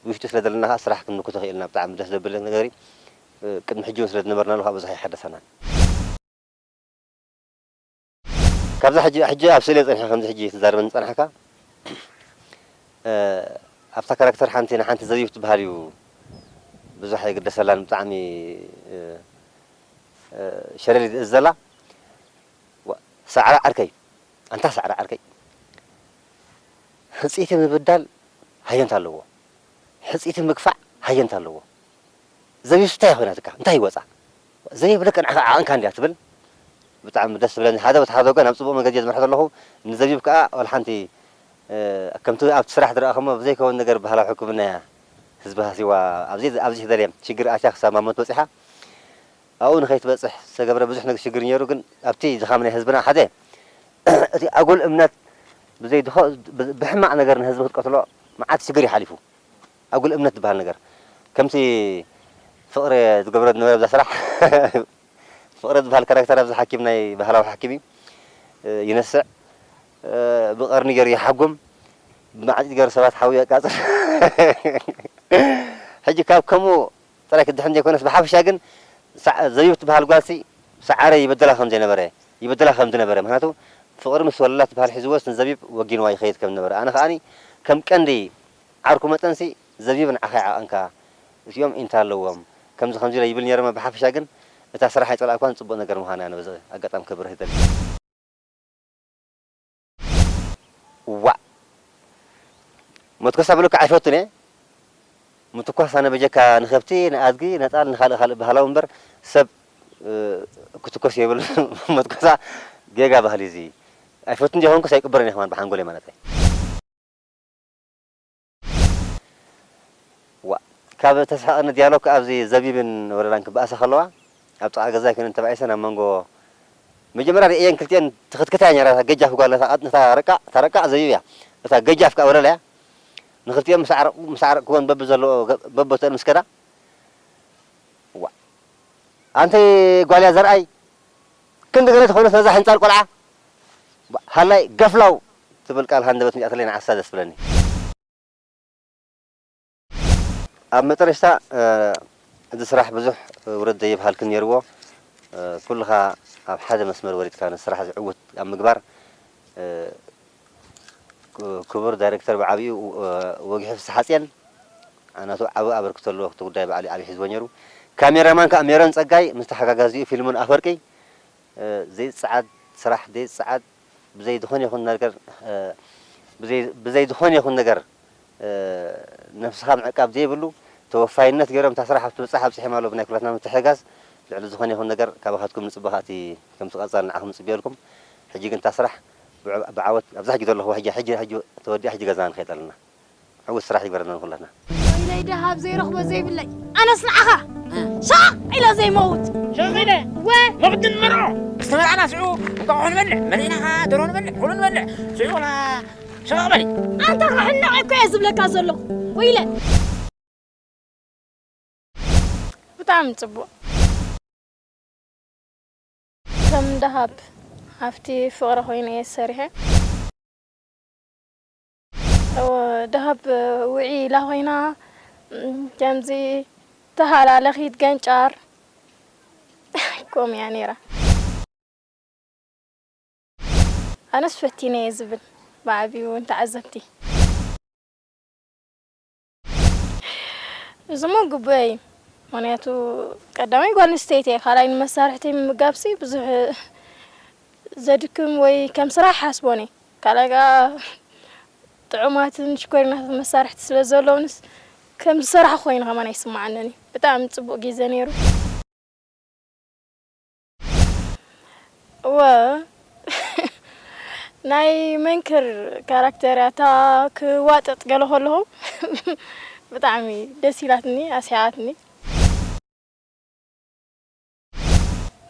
ውሽጢ ስለ ዘለና ከኣ ስራሕ ክንምክቶ ክኢልና። ብጣዕሚ ደስ ዘብል ነገር እዩ። ቅድሚ ሕጂ እውን ስለ ዝነበርናሉ ካብ ብዙሕ ኣይሓደሰናን። ካብዛ ሕጂ፣ ሕጂ ኣብ ስእሊ ጸኒሐ ከምዚ ሕጂ ትዛረበኒ ዝጸናሕካ፣ እ፣ ኣብታ ካራክተር ሓንቲ ንሓንቲ ዘቢብ ትበሃል እዩ ብዙሕ ኣይግደሰላን። ብጣዕሚ፣ እ፣ እ፣ ሸለል እዩ ዝእዝ ዘላ። ዋ፣ ሳዕረ ዓርከይ፣ ኣንታ ሳዕረ ዓርከይ፣ ሕጽይቲ ምብዳል ሃየንታ ኣለዎ፣ ሕጽይቲ ምግፋዕ ሃየንታ ኣለዎ። ዘቢብስ እንታይ ኮይናትካ? እንታይ ይወጻ? ዘቢብ ልክዕ ንዓኻ ዓቐንካ እንድያ ትብል። ብጣዕሚ ደስ ዝብለኒ። ሓደ በቲ ሓደ ወገን ኣብ ጽቡቕ መገዲ እየ ዝመርሖ ዘለኹ። ንዘቢብ ከኣ ወላ ሓንቲ፣ እ፣ ከምቲ ኣብቲ ስራሕ ዝረኣኹሞ ብዘይከውን ነገር ባህላዊ ሕክምና እያ ህዝቢ ሃሲዋ ኣብዚ፣ ኣብዚ ዝደልየ ሽግር ኣትያ ክሳብ ማሞት በጺሓ። ኣብኡ ንኸይትበጽሕ ዝተገብረ ብዙሕ ነገር ሽግር ነይሩ። ግን ኣብቲ ድኻም ናይ ህዝብና ሓደ እቲ ኣጉል እምነት ብዘይ ድኾ-፣ ብ-፣ ብሕማቕ ነገር ንህዝቢ ክትቀትሎ መዓት ሽግር እዩ ሓሊፉ። ኣጉል እምነት ዝበሃል ነገር ከምቲ ፍቕሪ ዝገብሮ ዝነበረ ኣብዛ ስራሕ ፍቕሪ ዝበሃል ካራክተር ኣብዚ ሓኪም ናይ ባህላዊ ሓኪም እዩ። እ፣ ይነስዕ፣ እ፣ ብቐርኒ ገይሩ ይሓጉም፣ ብማዕጺድ ገይሩ ሰባት ሓዊ የቃጽል። ሕጂ ካብ ከምኡ ጥራይ ክድሕን ዘይኮነስ፣ ብሓፈሻ ግን ሰዓ-፣ ዘቢብ ትበሃል ጓልሲ ሰዓረ ይበደላ ከም ዘይነበረ፣ ይበደላ ከም ዝነበረ፣ ምኽንያቱ ፍቕሪ ምስ ወለላ ትበሃል ሒዝዎስ ንዘቢብ ወጊንዋ ይኸይድ ከም ዝነበረ፣ ኣነ ከኣኒ ከም ቀንዲ ዓርኩ መጠንሲ ዘቢብ ንዓኻ ይዓቐንካ፣ እቲኦም ኢንታ ኣለዎም፣ ከምዚ ከምዚ ኢለ ይብል ነይረ እሞ፣ ብሓፈሻ ግን እታ ስራሕ ኣይጸላእኳን፣ ጽቡቕ ነገር ምዃና ኣነ በዚ ኣጋጣሚ ክብርህ ይደሊ። ዋእ! መትኮሳ ብልክዕ ኣይፈቱን እየ። ምትኳስ ኣነ በጀካ ንኸብቲ፣ ንኣድጊ፣ ነጣል፣ ንኻልእ ካልእ ባህላዊ እምበር ሰብ፣ እ፣ ክትኮስ የብሉን። መትኮሳ ጌጋ ባህሊ እዚ። ኣይፈቱን ዘይኮንኩስ ኣይቅበልን እየ ከማን ብሓንጎለይ ማለተይ። ዋእ! ካብ ተስሕቐኒ ዲያሎግ ኣብዚ ዘቢብን ወለላን ክበኣሳ ከለዋ፣ ኣብ ጥቓ ገዛይ ኮይነን ተባኢሰን ኣብ መንጎ መጀመርያ ርእየን ክልቲኤን ትኽትክታ እያ ነይራ፣ እታ ገጃፍ ጓል ነታ፣ ነታ ረቃ-፣ እታ ረቃቕ ዘቢብ እያ። እታ ገጃፍ ከኣ ወለላ እያ። ንኽልቲኦም ምስ ኣዕረቕ-፣ ምስ ኣዕረቕክወን በብዘለዎ ገ-፣ በቦተን ምስ ከዳ፣ ዋእ! ኣንቲ ጓል እያ ዘርኣይ፣ ክንዲ ገለ ትኾነስ ነዛ ሕንጻል ቆልዓ፣ ሃላይ ገፍላው ትብል ቃል ሃንደበት መጺኣትለይ ንዓሳ ደስ ብለኒ። ኣብ መጠረሽታ፣ እ፣ እዚ ስራሕ ብዙሕ ውረድ ዘይብሃልክን ነይርዎ። እ፣ ኩልኻ ኣብ ሓደ መስመር ወሪድካ ነቲ ስራሕ እዚ ዕዉት ኣብ ምግባር፣ እ፣ ክቡር ዳይሬክተር ብዓቢኡ ወግሒ ፍስሓጽዮን ናቱ ዓቢ ኣበርክቶ ኣለዎ። እቲ ጉዳይ ባዕሉ ዓቢ ሒዝዎ ነይሩ። ካሜራማን ከኣ ሜሮን ጸጋይ ምስ ተሓጋጋዚኡ ፊልሞን ኣፈወርቂ ዘይጸዓድ ስራሕ ዘይጸዓድ ብዘይ ዝኾነ ይኹን ነገር ብዘይ ዝኾነ ይኹን ነገር ነፍስኻ ምዕቃብ ዘይብሉ ተወፋይነት ገይሮም እታ ስራሕ ኣብ ትብጻሕ ኣብጺሖም ኣለዉ። ብናይ ኩላትና ምትሕግጋዝ ልዕሊ ዝኾነ ይኹን ነገር ካባኻትኩም ንጽበ ከኣ እቲ ከምቲ ቀጻሊ ንዓኹም ንጽበየልኩም። ሕጂ ግን እታ ስራሕ ብዓወት ኣብዛ ሕጂ ዘለኹዋ ሕጂ ሕጂ ሕጂ ተወዲኣ ሕጂ ገዛና ንኸይድ ኣለና። ዕዉት ስራሕ ይግበረልና ንኹላትና። ወይለይ ደሃብ ዘይረኽቦ ዘይብለይ ኣነስ ንዓኻ ሻቕ ኢለ ዘይመውት ሻቕ ኢለ ወ መቕድን መርዖ ዝተመርዓና ሽዑ እንቋቑሖ ንበልዕ መሪዕና ኸዓ ደሮ ንበልዕ ኩሉ ንበልዕ ሽዑ ላ ሻቕ በሊ ኣንታ ክሕነቕ እኮ እየ ዝብለካ ዘለኹ ወይለ ብጣዕሚ ጽቡቕ። ከም ደሃብ ሃብቲ ፍቕሪ ኮይኑ እየ ሰሪሐ። ደሃብ ውዒ ኢላ ኮይና ከምዚ ተሃላለኺት ገንጫር ከምኡ እያ ነይራ። ኣነስ ፈቲነ እየ ዝብል ብዓቢኡ ንተዓዘብቲ። እዚሞ ግቡእ እዩ። ምኽንያቱ ቀዳማይ ጓል ኣንስተይቲ እየ፣ ካልኣይ ንመሳርሕተይ ምምጋብሲ ብዙሕ ዘድክም ወይ ከም ስራሕ ይሓስቦን እየ። ካልኣይ ከኣ ጥዑማትን ሽኮሪናትን መሳርሕቲ ስለ ዘለውንስ ከም ዝሰራሕኩ ኮይኑ ከማን ኣይስምዓንን እዩ። ብጣዕሚ ጽቡቕ ግዜ ነይሩ። እወ ናይ መንክር ካራክተር እያ እታ ክዋጥጥ ገለ ከለኹ ብጣዕሚ ደስ ኢላትኒ ኣስሒቓትኒ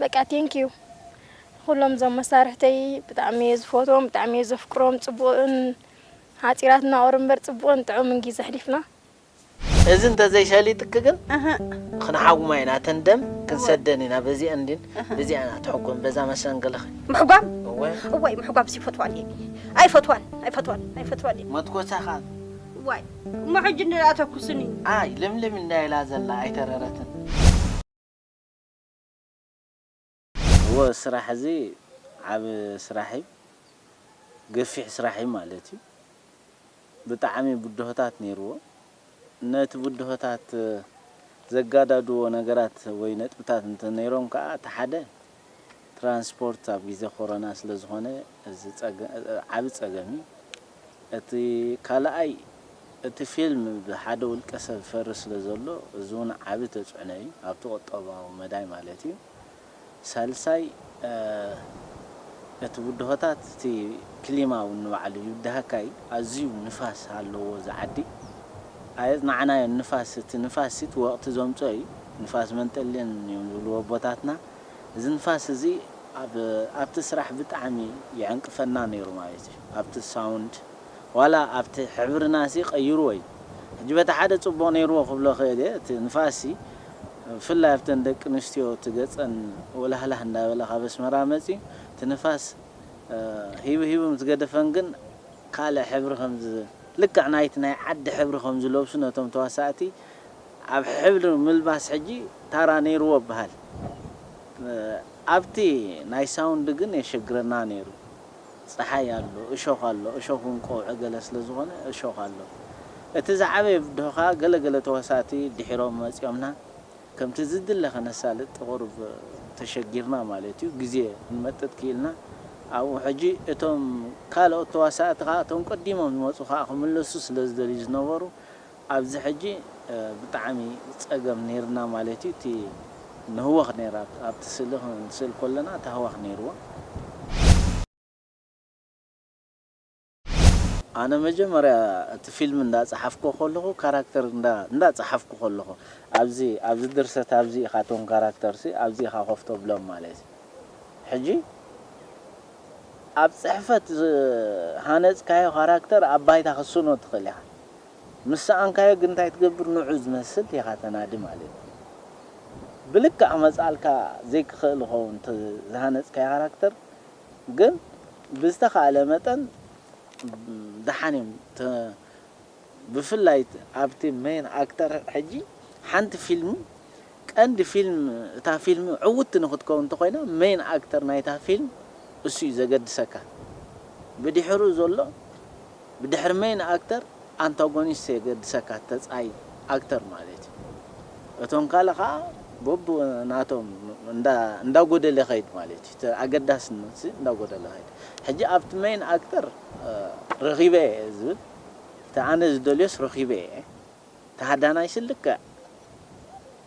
በቃ thank you ኩሎም እዞም መሳርሕተይ ብጣዕሚ እየ ዝፈትዎም ብጣዕሚ እየ ዘፍቅሮም ጽቡቕን ሓጺራት እናቑር እምበር ጽቡቕን ጥዑምን ግዜ ኣሕሊፍና እዚ እንተዘይሰሊጥኪ ግን ክንሓጉማ ኢና እተን ደም ክንሰደን ኢና በዚአን እንዲን በዚአን ኣትሕጎም በዛ መሰንገለኺ ምሕጓም እወ እዋይ ምሕጓም ሲ ፈትዋን እየ ኣይፈትዋን ኣይፈትዋን ኣይፈትዋን እየ መትኮሳ ኻን እዋይ እሞ ሕጂ እንዳ ተኩስኒ ኣይ ልምልም እንዳ ኢላ ዘላ ኣይተረረትን እወ ስራሕ እዚ ዓብ ስራሕ እዩ ገፊሕ ስራሕ እዩ ማለት እዩ ብጣዕሚ ብድሆታት ነይርዎ። ነቲ ብድሆታት ዘጋዳድዎ ነገራት ወይ ነጥብታት እንተነይሮም ከኣ፣ እቲ ሓደ ትራንስፖርት ኣብ ግዜ ኮሮና ስለ ዝኾነ፣ እዚ ጸገ-፣ ዓቢ ጸገም እዩ። እቲ ካልኣይ፣ እቲ ፊልም ብሓደ ውልቀ ሰብ ይፈሪ ስለ ዘሎ፣ እዚ እውን ዓቢ ተጽዕኖ እዩ፣ ኣብቲ ቁጠባዊ መዳይ ማለት እዩ። ሳልሳይ እቲ ብድሆታት እቲ ክሊማ እውን ንባዕሉ ይብድሃካ እዩ ኣዝዩ ንፋስ ኣለዎ እዚ ዓዲ ኣየጽናዕናዮን ንፋስ እቲ ንፋስ እቲ ወቕቲ ዘምጽኦ እዩ ንፋስ መንጠልየን እዮም ዝብልዎ ኣቦታትና እዚ ንፋስ እዚ ኣብቲ ስራሕ ብጣዕሚ ይዕንቅፈና ነይሩ ማለት እዩ ኣብቲ ሳውንድ ዋላ ኣብቲ ሕብርናሲ ቀይርዎ እዩ ሕጂ በቲ ሓደ ጽቡቕ ነይርዎ ክብሎ ክእል እየ እቲ ንፋስሲ ብፍላይ ኣብተን ደቂ ኣንስትዮ እቲ ገፀን ወላህላህ እንዳበለ ካብ ኣስመራ መፅዩ እቲ ንፋስ ሂቡ ሂቡ ምስ ገደፈን ግን ካልእ ሕብሪ ከም ልክዕ ናይቲ ናይ ዓዲ ሕብሪ ከም ዝለብሱ ነቶም ተዋሳእቲ ኣብ ሕብሪ ምልባስ ሕጂ ታራ ነይርዎ ይበሃል ኣብቲ ናይ ሳውንድ ግን የሸግረና ነይሩ ፀሓይ ኣሎ እሾኽ ኣሎ እሾኽ እውን ቆውዒ ገለ ስለ ዝኾነ እሾኽ ኣሎ እቲ ዝዓበየ ብድሆ ከዓ ገለ ገለ ተዋሳእቲ ድሒሮም መፂኦምና ከምቲ ዝድለ ከነሳልጥ ቁሩብ ተሸጊርና ማለት እዩ ግዜ ክንመጥጥ ክኢልና ኣብኡ ሕጂ እቶም ካልኦት ተዋሳእቲ ከዓ እቶም ቀዲሞም ዝመፁ ከዓ ክምለሱ ስለ ዝደልዩ ዝነበሩ ኣብዚ ሕጂ ብጣዕሚ ፀገም ነይርና ማለት እዩ እቲ ንህወኽ ነይራ ኣብቲ ስእሊ ክንስእል ከለና ተህዋኽ ነይርዎ ኣነ መጀመርያ እቲ ፊልም እንዳፀሓፍኮ ከለኹ ካራክተር እንዳፀሓፍኩ ከለኹ ኣብዚ ኣብዚ ድርሰት ኣብዚ ኢኻ ቶም ካራክተር ሲ ኣብዚ ኢኻ ኮፍ ተብሎም ማለት እዩ ሕጂ ኣብ ፅሕፈት ዝሃነፅካዮ ካራክተር ኣብ ባይታ ክትስእኖ ትኽእል ኢኻ ምስ ሰኣንካዮ ግን እንታይ ትገብር ንዑ ዝመስል ኢኻ ተናዲ ማለት እዩ ብልክዕ ክመፅኣልካ ዘይክኽእል ይኸውን ዝሃነፅካዮ ካራክተር ግን ብዝተኻእለ መጠን ደሓን እዮም ብፍላይ ኣብቲ ሜን ኣክተር ሕጂ ሓንቲ ፊልም ቀንዲ ፊልም እታ ፊልም ዕውቲ ንክትከውን እንተኮይና ሜን ኣክተር ናይታ ፊልም እሱ እዩ ዘገድሰካ ብድሕሩ ዘሎ ብድሕሪ ሜን ኣክተር ኣንታጎኒስት የገድሰካ፣ ተጻይ ኣክተር ማለት እዩ። እቶም ካልእ ኸዓ በቡ ናቶም እንዳ-፣ እንዳጎደለ ኸይድ ማለት እዩ። እቲ ኣገዳስነት ሲ እንዳጎደለ ኸይድ። ሕጂ ኣብቲ ሜን ኣክተር፣ እ፣ ረኺበ እየ ዝብል፣ እቲ ኣነ ዝደልዮስ ረኺበ እየ። ተሃዳናይ ሲ ልክዕ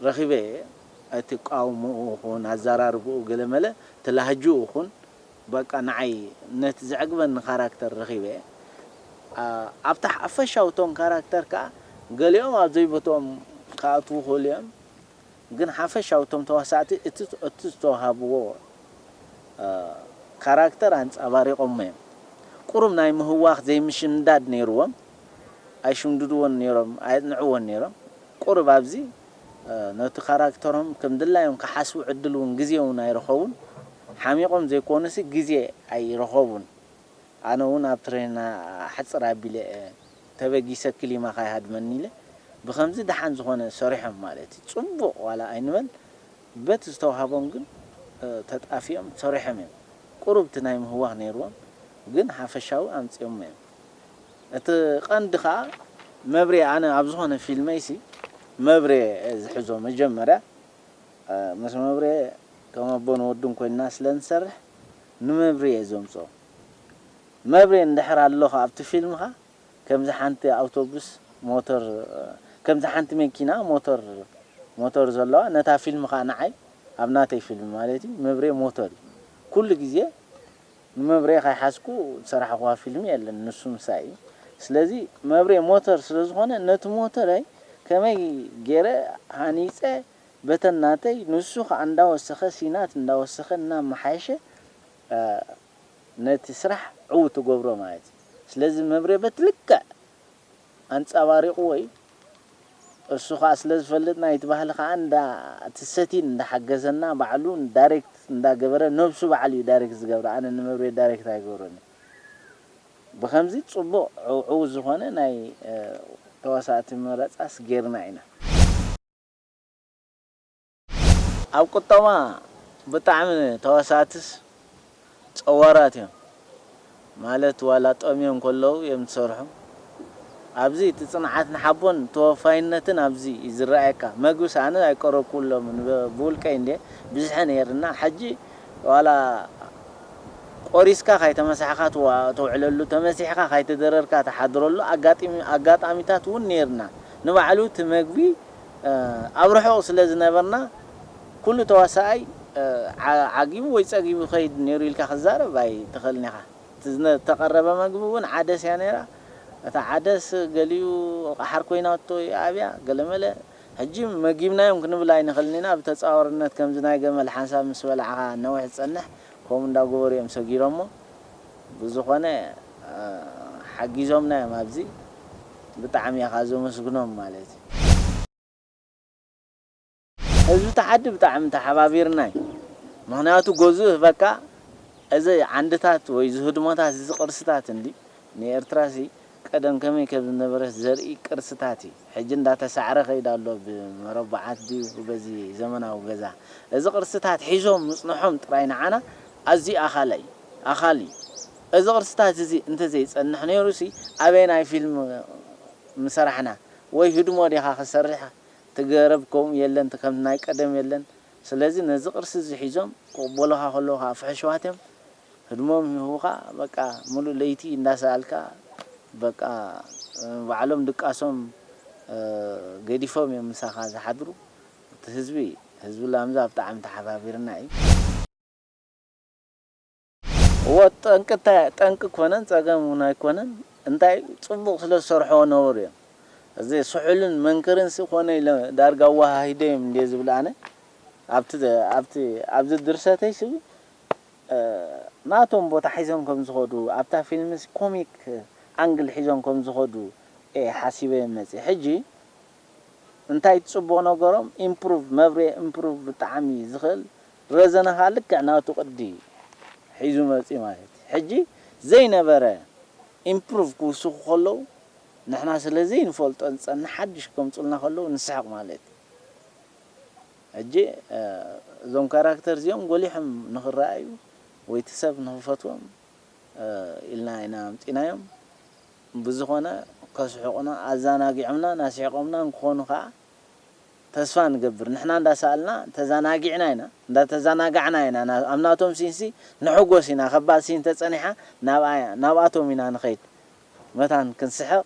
ረኺበ እየ። እቲ ቃውምኡ ኹን፣ ኣዘራርብኡ ገለመለ፣ እቲ ላህጅኡ ኹን፣ በቃ ንዓይ ነቲ ዘዕግበኒ ካራክተር ረኺበ እየ። ኣ-፣ ኣብታ ሓፈሻዊ ቶም ካራክተር ከኣ ገሊኦም ኣብ ዘይቦትኦም ክኣትዉ ይኽእሉ እዮም። ግን ሓፈሻዊ ቶም ተዋሳእቲ እቲ፣ እቲ ዝተዋሃብዎ፣ እ፣ ካራክተር ኣንጸባሪቖሞ እዮም። ቁሩብ ናይ ምህዋኽ ዘይምሽምዳድ ነይርዎም። ኣይሽምድድዎን ነይሮም፣ ኣየጽንዕዎን ነይሮም። ቁሩብ ኣብዚ፣ እ፣ ነቲ ካራክተሮም ከም ድላዮም ክሓስቡ ዕድል እውን ግዜ እውን ኣይረኸቡን። ሓሚቖም ዘይኮኑሲ ግዜ ኣይረኸቡን። ኣነ እውን ኣብ ትሬን ኣሕጽር ኣቢለ እየ ተበጊሰ ክሊማ ካይሃድመኒ ኢለ ብኸምዚ ደሓን ዝኾነ ሰሪሖም ማለት እዩ። ጽቡቕ ዋላ ኣይንበል፣ በቲ ዝተዋህቦም ግን፣ እ፣ ተጣፊኦም ሰሪሖም እዮም። ቁሩብ እቲ ናይ ምህዋኽ ነይርዎም፣ ግን ሓፈሻዊ ኣምጺኦሞ እዮም። እቲ ቀንዲ ኸኣ መብሬ፣ ኣነ ኣብ ዝኾነ ፊልመይሲ መብሬ እየ ዝሕዞ። መጀመርያ፣ እ፣ ምስ መብሬ ከም ኣቦን ወድን ኮይንና ስለ ንሰርሕ፣ ንመብሬ እየ ዘምጽኦ። መብሬ እንድሕር ኣሎ ኸኣ ኣብቲ ፊልምኻ፣ ከምዚ ሓንቲ ኣውቶቡስ ሞተር፣ ከምዚ ሓንቲ መኪና ሞተር፣ ሞተር ዘለዋ፣ ነታ ፊልም ኸኣ ንዓይ ኣብ ናተይ ፊልም ማለት እዩ፣ መብሬ ሞተር እዩ። ኩሉ ግዜ ንመብሬ ከይሓዝኩ ዝሰራሕኹዋ ፊልም የለን፣ ንሱ ምሳይ እዩ። ስለዚ መብሬ ሞተር ስለ ዝኾነ፣ ነቲ ሞተረይ ከመይ ገይረ ሃኒጸ፣ በተን ናተይ፣ ንሱ ኸኣ እንዳወሰኸ፣ ሲናት እንዳወሰኸ፣ እናመሓየሸ፣ እ፣ ነቲ ስራሕ ዕዉት ትገብሮ ማለት እዩ። ስለዚ መብሬ በቲ ልክዕ ኣንጸባሪቕዎ እዩ። እሱ ኸኣ ስለ ዝፈልጥ ናይቲ ባህሊ ኸኣ እንዳ፣ እቲ ሰቲን እንዳሓገዘና፣ ባዕሉ ዳይሬክት እንዳገበረ፣ ነብሱ ባዕሉ እዩ ዳይሬክት ዝገብር። ኣነ ንመብሬ ዳይሬክት ኣይገብሮን እየ። ብኸምዚ ጽቡቕ ዕው-፣ ዕዉት ዝኾነ ናይ፣ እ፣ ተዋሳእቲ መረጻስ ጌርና ኢና። ኣብ ቁጠባ ብጣዕሚ ተዋሳእትስ ጸዋራት እዮም። ማለት ዋላ ጠምዮም ከለዉ እዮም ዝሰርሑ። ኣብዚ እቲ ጽንዓትን ሓቦን ተወፋይነትን ኣብዚ እዩ ዝረኣየካ። መግብስ ኣነ ኣይቀረብኩሎምን፣ ብ-፣ ብውልቀይ እንድየ ብዝሐ ነይርና። ሕጂ ዋላ ቆሪስካ ካይተመሳሕካ ትዋ-፣ ተውዕለሉ፣ ተመሲሕካ ካይተደረርካ ትሓድረሉ ኣጋጢሚ-፣ ኣጋጣሚታት እውን ነይርና። ንባዕሉ እቲ መግቢ፣ እ፣ ኣብ ርሑቕ ስለ ዝነበርና፣ ኩሉ ተዋሳኣይ፣ እ፣ ዓ-፣ ዓጊቡ ወይ ጸጊቡ ይኸይድ ነይሩ ኢልካ ክዛረብ ኣይትኽእልን ኢኻ። እቲ ዝነ-፣ ዝተቐረበ መግቢ እውን ዓደስ እያ ነይራ። እታ ዓደስ ገሊኡ ቃሓር ኮይናቶ ይኣብያ፣ ገለመለ። ሕጂ መጊብናዮም ክንብል ኣይንኽእልን ኢና። ብተጻዋርነት ከምዚ ናይ ገመል ሓንሳብ ምስ በላዕኻ ነዊሕ ዝጸንሕ፣ ከምኡ እንዳገበሩ እዮም ሰጊሮሞ። ብዝኾነ፣ እ፣ ሓጊዞምና እዮም ኣብዚ። ብጣዕሚ እየ ኸኣ ዘመስግኖም ማለት እዩ። ህዝቢ እቲ ዓዲ ብጣዕሚ ተሓባቢርና እዩ። ምኽንያቱ ገዝኡ ህበካ፣ እዚ ዓንድታት ወይ እዚ ህድሞታት፣ እዚ ቅርስታት እንዲ ንኤርትራሲ ቀደም ከመይ ከም ዝነበረት ዘርኢ ቅርስታት እዩ። ሕጂ እንዳተሳዕረ ከይድ ኣሎ፣ ብመረባዓት ድዩ በዚ ዘመናዊ ገዛ። እዚ ቅርስታት ሒዞም ምጽንሖም ጥራይ ንዓና ኣዝዩ ኣኻላይ፣ ኣኻል እዩ። እዚ ቅርስታት እዚ እንተዘይጸንሕ ነይሩሲ ኣበየናይ ፊልም ምሰራሕና? ወይ ህድሞ ዲኻ ክሰርሕ? እቲ ገረብ ከምኡ የለን፣ እቲ ከምቲ ናይ ቀደም የለን። ስለዚ ነዚ ቅርሲ እዚ ሒዞም ክቕበሉኻ ከለዉ ኸዓ ፍሕሽዋት እዮም። ህድሞም ይህቡኻ፣ በቃ፣ ምሉእ ለይቲ እንዳሰኣልካ፣ በቃ፣ ባዕሎም ድቃሶም፣ እ፣ ገዲፎም እዮም ምሳኻ ዝሓድሩ። እቲ ህዝቢ፣ ህዝቢ ላምዛ ብጣዕሚ ተሓባቢርና እዩ። እወ፣ ጠንቂ እንታይ፣ ጠንቂ ኮነን ጸገም እውን ኣይኮነን። እንታይ፣ ጽቡቕ ስለ ዝሰርሕዎ ነበሩ እዮም። እዚ ስሑልን መንክርን ሲ ኮነ ኢለ ዳርጋ ኣወሃሂደ እዮም እንድየ ዝብል ኣነ። ኣብቲ፣ ኣብቲ፣ ኣብዚ ድርሰተይ ሲ፣ እ፣ ናቶም ቦታ ሒዞም ከም ዝኸዱ፣ ኣብታ ፊልምስ ኮሚክ ኣንግል ሒዞም ከም ዝኸዱ እየ ሓሲበ መጽየ። ሕጂ እንታይ ጽቡቕ ነገሮም፣ ኢምፕሩቭ፣ መብሬ ኢምፕሩቭ ብጣዕሚ ዝኽእል፣ ረዘነ ኸኣ ልክዕ ናቱ ቅዲ ሒዙ መጽዩ ማለት እዩ። ሕጂ ዘይነበረ ኢምፕሩቭ ክውስኹ ከለዉ፣ ንሕና ስለ ዘይንፈልጦ ዝጸንሕ ሓድሽ ከምጹልና ከለዉ ንስሕቕ ማለት እዩ። ሕጂ፣ እ፣ እዞም ካራክተር እዚኦም ጎሊሖም ንኽረኣዩ ወይ እቲ ሰብ ንኽፈትዎም፣ እ፣ ኢልና ኢና ኣምጺናዮም። ብዝኾነ ከስሕቑና፣ ኣዘናጊዖምናን ኣስሒቖምናን ክኾኑ ከኣ ተስፋ ንገብር። ንሕና እንዳሰኣልና ተዘናጊዕና ኢና፣ እንዳተዘናጋዕና ኢና። ና-፣ ኣብ ናቶም ሲንሲ ንሕጎስ ኢና። ከባድ ሲን ተጸኒሓ ናብኣ-፣ ናብኣቶም ኢና ንኸይድ። መታን ክንስሕቕ።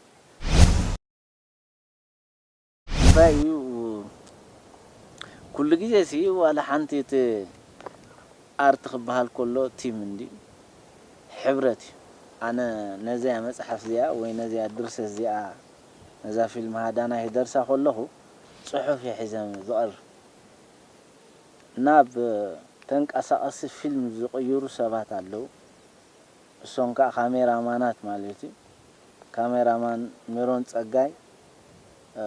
እንታይ እዩ፣ ኩሉ ግዜ ሲ ዋላ ሓንቲ እቲ ኣርት ክበሃል ከሎ ቲም እንድዩ፣ ሕብረት እዩ። ኣነ ነዚኣ መጽሓፍ እዚኣ ወይ ነዚኣ ድርሰት እዚኣ፣ ነዛ ፊልም ሃዳናይ ክደርሳ ከለኹ፣ ጽሑፍ እየ ሒዘ ዝቐርብ። ናብ ተንቀሳቐሲ ፊልም ዝቕይሩ ሰባት ኣለዉ። እሶም ከኣ ካሜራማናት ማለት እዩ። ካሜራማን ሜሮን ጸጋይ፣ እ፣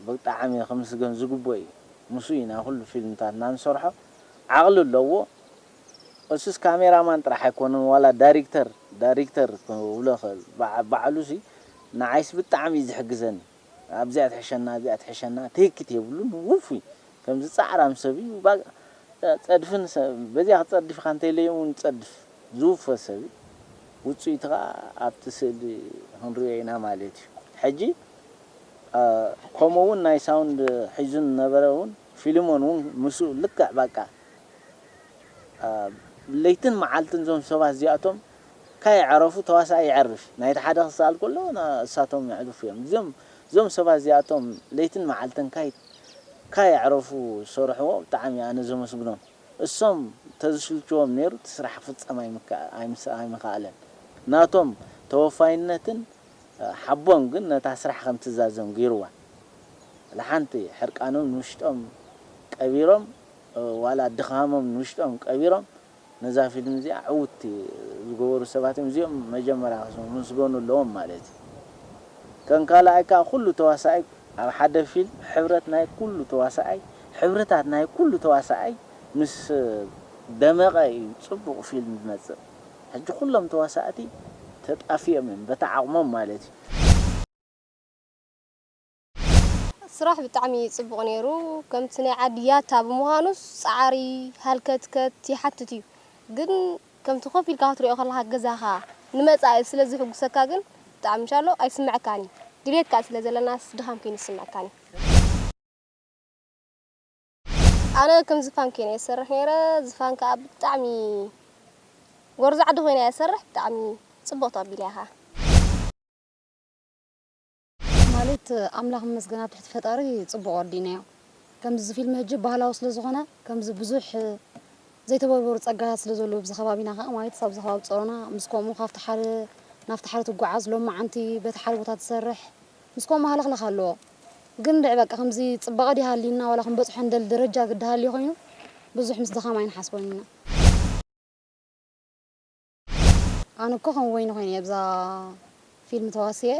ብጣዕሚ ክምስገን ዝግብኦ እዩ። ምስኡ ኢና ኩሉ ፊልምታትና ንሰርሖ። ዓቕሊ ኣለዎ። እሱስ ካሜራማን ጥራሕ ኣይኮነን፣ ዋላ ዳይሬክተር፣ ዳይሬክተር ክብሎ ይኽእል። በዓ-፣ ባዕሉሲ ንዓይስ ብጣዕሚ እዩ ዝሕግዘኒ። ኣብዚኣ ትሕሸና፣ ኣብዚኣ ትሕሸና፣ ትህክት የብሉን፣ ውፉይ። ከምዚ ጻዕራም ሰብ እዩ። ባ-፣ ጸድፍን ሰ-፣ በዚኣ ክትጸድፍ ኢኻ እንተኢለዮ እውን ይጸድፍ። ዝውፈ ሰብ እዩ። ውጽኢቱ ኸኣ ኣብቲ ስእሊ ክንሪኦ ኢና ማለት እዩ። ሕጂ፣ አ፣ ከምኡ እውን ናይ ሳውንድ ሒዙ ዝነበረ እውን ፊልሞን እውን ምስኡ ልክዕ በቃ፣ አ፣ ለይትን መዓልትን እዞም ሰባት እዚኣቶም ካየዕረፉ ተዋሳኣይ የዕርፍ። ናይቲ ሓደ ክሰኣል ከሎ ና-፣ እሳቶም የዕርፉ እዮም። እዞም፣ እዞም ሰባት እዚኣቶም ለይትን መዓልትን ካይ-፣ ካየዕረፉ ዝሰርሕዎ ብጣዕሚ ኣነ ዘመስግኖም። እሶም ተዝሽልችዎም ነይሩ እቲ ስራሕ ክፍጸም ኣይምከ-፣ ኣይምስ-፣ ኣይምኸኣለን። ናቶም ተወፋይነትን፣ እ፣ ሓቦን ግን ነታ ስራሕ ከም ትዛዘም ገይርዋ። ለሓንቲ ሕርቃኖም ንውሽጦም ቀቢሮም፣ እ፣ ዋላ ድኻሞም ንውሽጦም ቀቢሮም ነዛ ፊልም እዚኣ ዕውቲ ዝገበሩ ሰባት እዮም። እዚኦም መጀመርያ ክምስገኑ ኣለዎም ማለት እዩ። ከም ካልኣይ ከኣ ኩሉ ተዋሳኣይ ኣብ ሓደ ፊልም ሕብረት ናይ ኩሉ ተዋሳኣይ፣ ሕብርታት ናይ ኩሉ ተዋሳኣይ ምስ ደመቐ እዩ ጽቡቕ ፊልም ዝመጽእ። ሕጂ ኩሎም ተዋሳእቲ ተጣፊኦም እዮም፣ በታ ዓቕሞም ማለት እዩ። ስራሕ ብጣዕሚ ጽቡቕ ነይሩ። ከምቲ ናይ ዓዲ ያታ ብምዃኑስ ጻዕሪ፣ ሃልከትከት ይሓትት እዩ። ግን ከምቲ ኮፍ ኢልካ ክትሪኦ ከለኻ ገዛኻ ንመጻኢ ስለ ዝሕጉሰካ ግን ብጣዕሚ ሻሎ ኣይስምዐካን እዩ። ድሌት ከኣ ስለ ዘለናስ ድኻም ኮይኑ ይስምዐካን እዩ። ኣነ ከም ዝፋን ኮይነ እየ ዝሰርሕ ነይረ። ዝፋን ከኣ ብጣዕሚ ጎርዞ ዓዲ ኮይነ እየ ዝሰርሕ። ብጣዕሚ ጽቡቕ ተቐቢለያ ከኣ። ማለት ኣምላኽ ይመስገን ኣብ ትሕቲ ፈጣሪ ጽቡቕ ወዲእናዮ። ከምዚ ፊልም ሕጂ ባህላዊ ስለ ዝኾነ ከምዚ ብዙሕ ዘይተበርበሩ ጸጋታት ስለ ዘለዉ ኣብዚ ከባቢና ከኣ ማለት ኣብዚ ከባቢ ጾሮና ምስ ከምኡ ካብቲ ሓደ ናብቲ ሓደ ትጓዓዝ ሎማዓንቲ በቲ ሓደ ቦታ ትሰርሕ ምስ ከምኡ ሃለኽለኽ ኣለዎ። ግን ድዒ በቃ ከምዚ ጽባቐ ድዩ ሃልዩና ዋላ ክንበጽሖ ንደሊ ደረጃ ግዲ ሃልዩ ኮይኑ ብዙሕ ምስ ድኻም ኣይንሓስቦን ኢና። ኣነ እኮ ከም ወይኒ ኮይነ እየ ኣብዛ ፊልም ተዋስየ።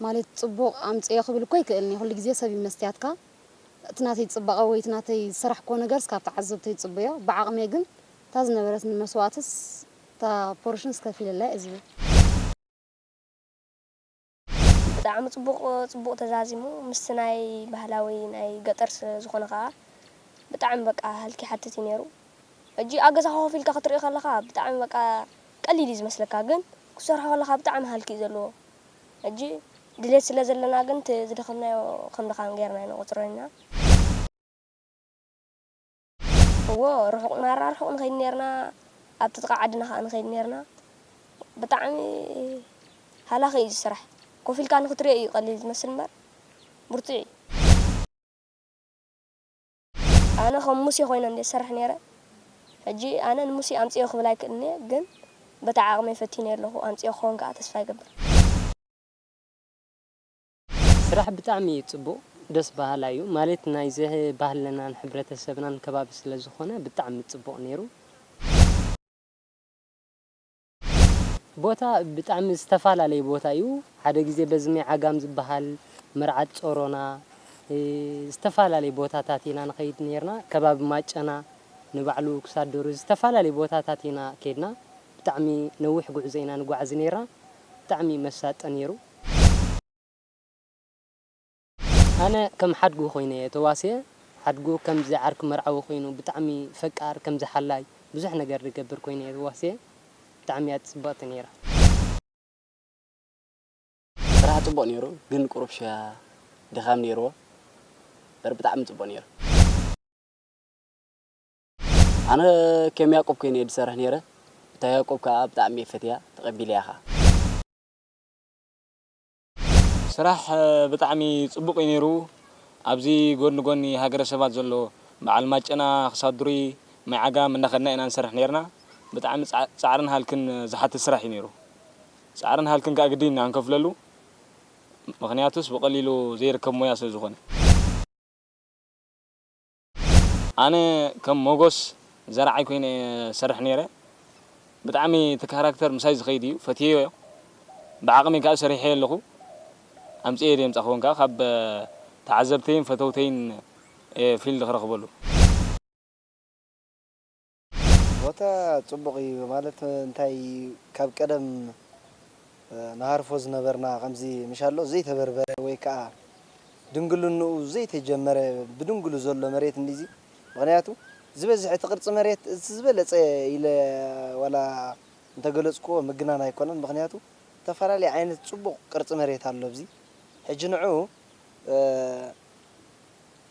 ማለት ጽቡቕ ኣምጽእዮ ክብል እኮ ኣይክእልን እየ። ኩሉ ግዜ ሰብ እዩ መስትያትካ። እቲ ናተይ ጽባቐ ወይ እቲ ናተይ ዝሰራሕክዎ ነገርስ ካብ ተዓዘብተይ ዝጽበዮ። ብዓቕመይ ግን እታ ዝነበረትኒ መስዋእትስ እታ ፖርሽንስ ከፊለላ እየ ዝብል። ብጣዕሚ ጽቡቕ፣ ጽቡቕ ተዛዚሙ ምስቲ ናይ ባህላዊ ናይ ገጠር ስለ ዝኾነ ከኣ ብጣዕሚ በቃ ሃልኪ ይሓትት እዩ ነይሩ። ሕጂ ኣብ ገዛኻ ኮፍ ኢልካ ክትሪኦ ከለኻ ብጣዕሚ በቃ ቀሊል እዩ ዝመስለካ፣ ግን ክትሰርሖ ከለኻ ብጣዕሚ ሃልኪ እዩ ዘለዎ። ሕጂ ድሌት ስለ ዘለና ግን እቲ ዝደኸምናዮ ከም ድኻም ጌርና ንቑጽሮ ኢና። እዎ፣ ርሑቕ፣ ማራ ርሑቕ ንኸይድ ኔርና፣ ኣብቲ ጥቓ ዓድና ኸኣ ንኸይድ ኔርና። ብጣዕሚ ሃላኺ እዩ እዚ ስራሕ። ኮፍ ኢልካ ንኽትሪኦ እዩ ቀሊል ዝመስል እምበር፣ ብርቱዕ እዩ። ኣነ ከም ሙሴ ኮይነ እንድየ ዝሰርሕ ኔረ። ሕጂ ኣነ ንሙሴ ኣምጽዮ ክብል ኣይክእልን እየ፣ ግን በታ ዓቕመይ ፈቲነ ኣለኹ። ኣምጽዮ ክኸውን ከኣ ተስፋ ይገብር። ስራሕ ብጣዕሚ እዩ ጽቡቕ፣ ደስ በሃላይ እዩ። ማለት ናይዚ ባህልናን ሕብረተሰብናን ከባቢ ስለ ዝኾነ ብጣዕሚ ጽቡቕ ነይሩ። ቦታ ብጣዕሚ ዝተፈላለየ ቦታ እዩ። ሓደ ግዜ በዚ ማይ ዓጋም ዝበሃል መርዓት ጾሮና፣ እ፣ ዝተፈላለየ ቦታታት ኢና ንኸይድ ነይርና። ከባቢ ማጨና ንባዕሉ ክሳደሩ ዝተፈላለየ ቦታታት ኢና ከይድና። ብጣዕሚ ነዊሕ ጉዕዞ ኢና ንጓዓዝ ነይርና። ብጣዕሚ መሳጢ ነይሩ። ኣነ ከም ሓድጉ ኮይነ እየ ተዋስየ። ሓድጉ ከምዚ ዓርኪ መርዓዊ ኮይኑ ብጣዕሚ ፈቃር፣ ከምዚ ሓላይ ብዙሕ ነገር ዝገብር ኮይነ እየ ተዋስየ። ብጣዕሚ እያ ጽብቕቲ ነይራ። ጽቡቕ ነይሩ፣ ግን ቁሩብ ሸ-፣ ድኻም ነይርዎ። በር ብጣዕሚ ጽቡቕ ነይሩ። ኣነ ከም ያዕቆብ ኮይነ እየ ዝሰርሕ ነይረ። እታ ያዕቆብ ከኣ ብጣዕሚ እየ ፈትያ፣ ተቐቢለያ ከኣ። ስራሕ፣ እ፣ ብጣዕሚ ጽቡቕ እዩ ነይሩ። ኣብዚ ጎኒ ጎኒ ሃገረ ሰባት ዘሎ በዓል ማጨና ክሳብ ድሩይ ማይ ዓጋም እንዳኸድና ኢና ንሰርሕ ነይርና። ብጣዕሚ ጻ-፣ ጻዕርን ሃልክን ዝሓትት ስራሕ እዩ ነይሩ። ጻዕርን ሃልክን ከኣ ግድን ኢና ንከፍለሉ። ምኽንያቱስ ብቐሊሉ ዘይርከብ ሞያ ስለ ዝኾነ። ኣነ ከም ሞጎስ ዘርዓይ ኮይነ እየ ዝሰርሕ ነይረ። ብጣዕሚ እቲ ካራክተር ምሳይ ዝኸይድ እዩ፣ ፈትየዮ። ብዓቕመይ ከኣ ሰሪሐዮ ኣለኹ። ኣምጽኤ ድየ ምጻኹ እውን ከኣ ካብ ተዓዘብተይን ፈተውተይን እየ ፊልድ ክረኽበሉ። ቦታ ጽቡቕ እዩ ማለት እንታይ ካብ ቀደም ንሃርፎ ዝነበርና ከምዚ ምሻሎ ዘይተበርበረ ወይ ከኣ ድንግልንኡ ዘይተጀመረ ብድንግሉ ዘሎ መሬት እንዲዚ። ምኽንያቱ ዝበዝሕ እቲ ቅርጺ መሬት እቲ ዝበለጸ ኢለ ዋላ እንተገለጽክዎ ምግናን ኣይኮነን። ምኽንያቱ ዝተፈላለየ ዓይነት ጽቡቕ ቅርጺ መሬት ኣሎ ኣብዚ። ሕጂ ንዕኡ፣ እ፣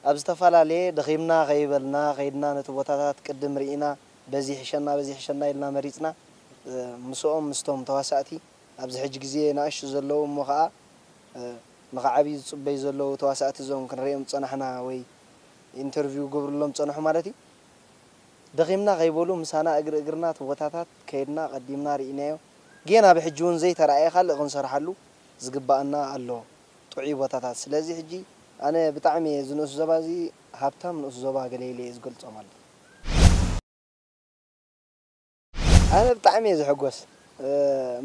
ኣብ ዝተፈላለየ ደኺምና ከይበልና ከይድና ነቲ ቦታታት ቅድም ርኢና በዚ ይሕሸና በዚ ይሕሸና ኢልና መሪጽና፣ እ፣ ምስኦም ምስቶም ተዋሳእቲ ኣብዚ ሕጂ ግዜ ንኣሽቱ ዘለዉ እሞ ኸኣ፣ እ፣ ንኽዓብዩ ዝጽበዩ ዘለዉ ተዋሳእቲ እዞም ክንርእዮም ዝጸናሕና ወይ ኢንተርቪው ክገብሩሎም ዝጸንሑ ማለት እዩ። ደኺምና ከይበሉ ምሳና እግሪ እግርና እቲ ቦታታት ከይድና ቀዲምና ርኢናዮ። ጌና ብሕጂ እውን ዘይተራእየ ካልእ ክንሰርሓሉ ዝግባኣና ኣሎ፣ ጥዑይ ቦታታት። ስለዚ ሕጂ ኣነ ብጣዕሚ እየ እዚ ንኡስ ዞባ እዚ ሃብታም ንኡስ ዞባ ገለ ኢለ እየ ዝገልጾ ማለት እዩ። ኣነ ብጣዕሚ እየ ዝሕጎስ፣ እ፣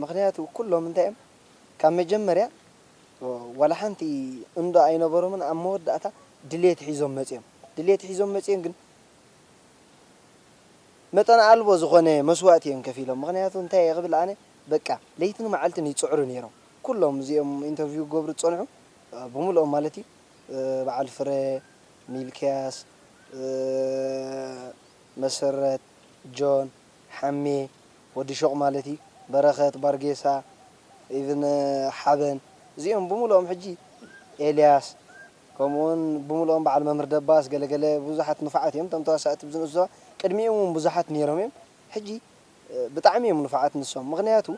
ምኽንያቱ ኩሎም እንታይ እዮም ካብ መጀመርያ ዋላ ሓንቲ እንዶ ኣይነበሮምን፣ ኣብ መወዳእታ ድሌት ሒዞም መጽዮም። ድሌት ሒዞም መጽዮም ግን መጠን ኣልቦ ዝኾነ መስዋእቲ እዮም ከፊሎም። ምኽንያቱ እንታይ እየ ክብል ኣነ በቃ ለይትን መዓልትን ይጽዕሩ ነይሮም። ኩሎም እዚኦም ኢንተርቪው ክገብሩ ዝጸንሑ፣ እ፣ ብምልኦም ማለት እዩ። እ፣ በዓል ፍረ፣ ሚልክያስ፣ እ፣ መሰረት፣ ጆን፣ ሓሜ፣ ወዲ ሹቕ ማለት እዩ፣ በረኸት፣ ባርጌሳ፣ ኢቭን ሓበን፣ እዚኦም ብምልኦም ሕጂ ኤልያስ፣ ከምኡውን ብምልኦም በዓል መምህር ደባስ፣ ገለገለ ብዙሓት ንፉዓት እዮም። እቶም ተዋሳእቲ ኣብዚ ንኡስ ዞባ ቅድሚኦም እውን ብዙሓት ነይሮም እዮም። ሕጂ፣ እ፣ ብጣዕሚ እዮም ንፉዓት ንሶም። ምኽንያቱ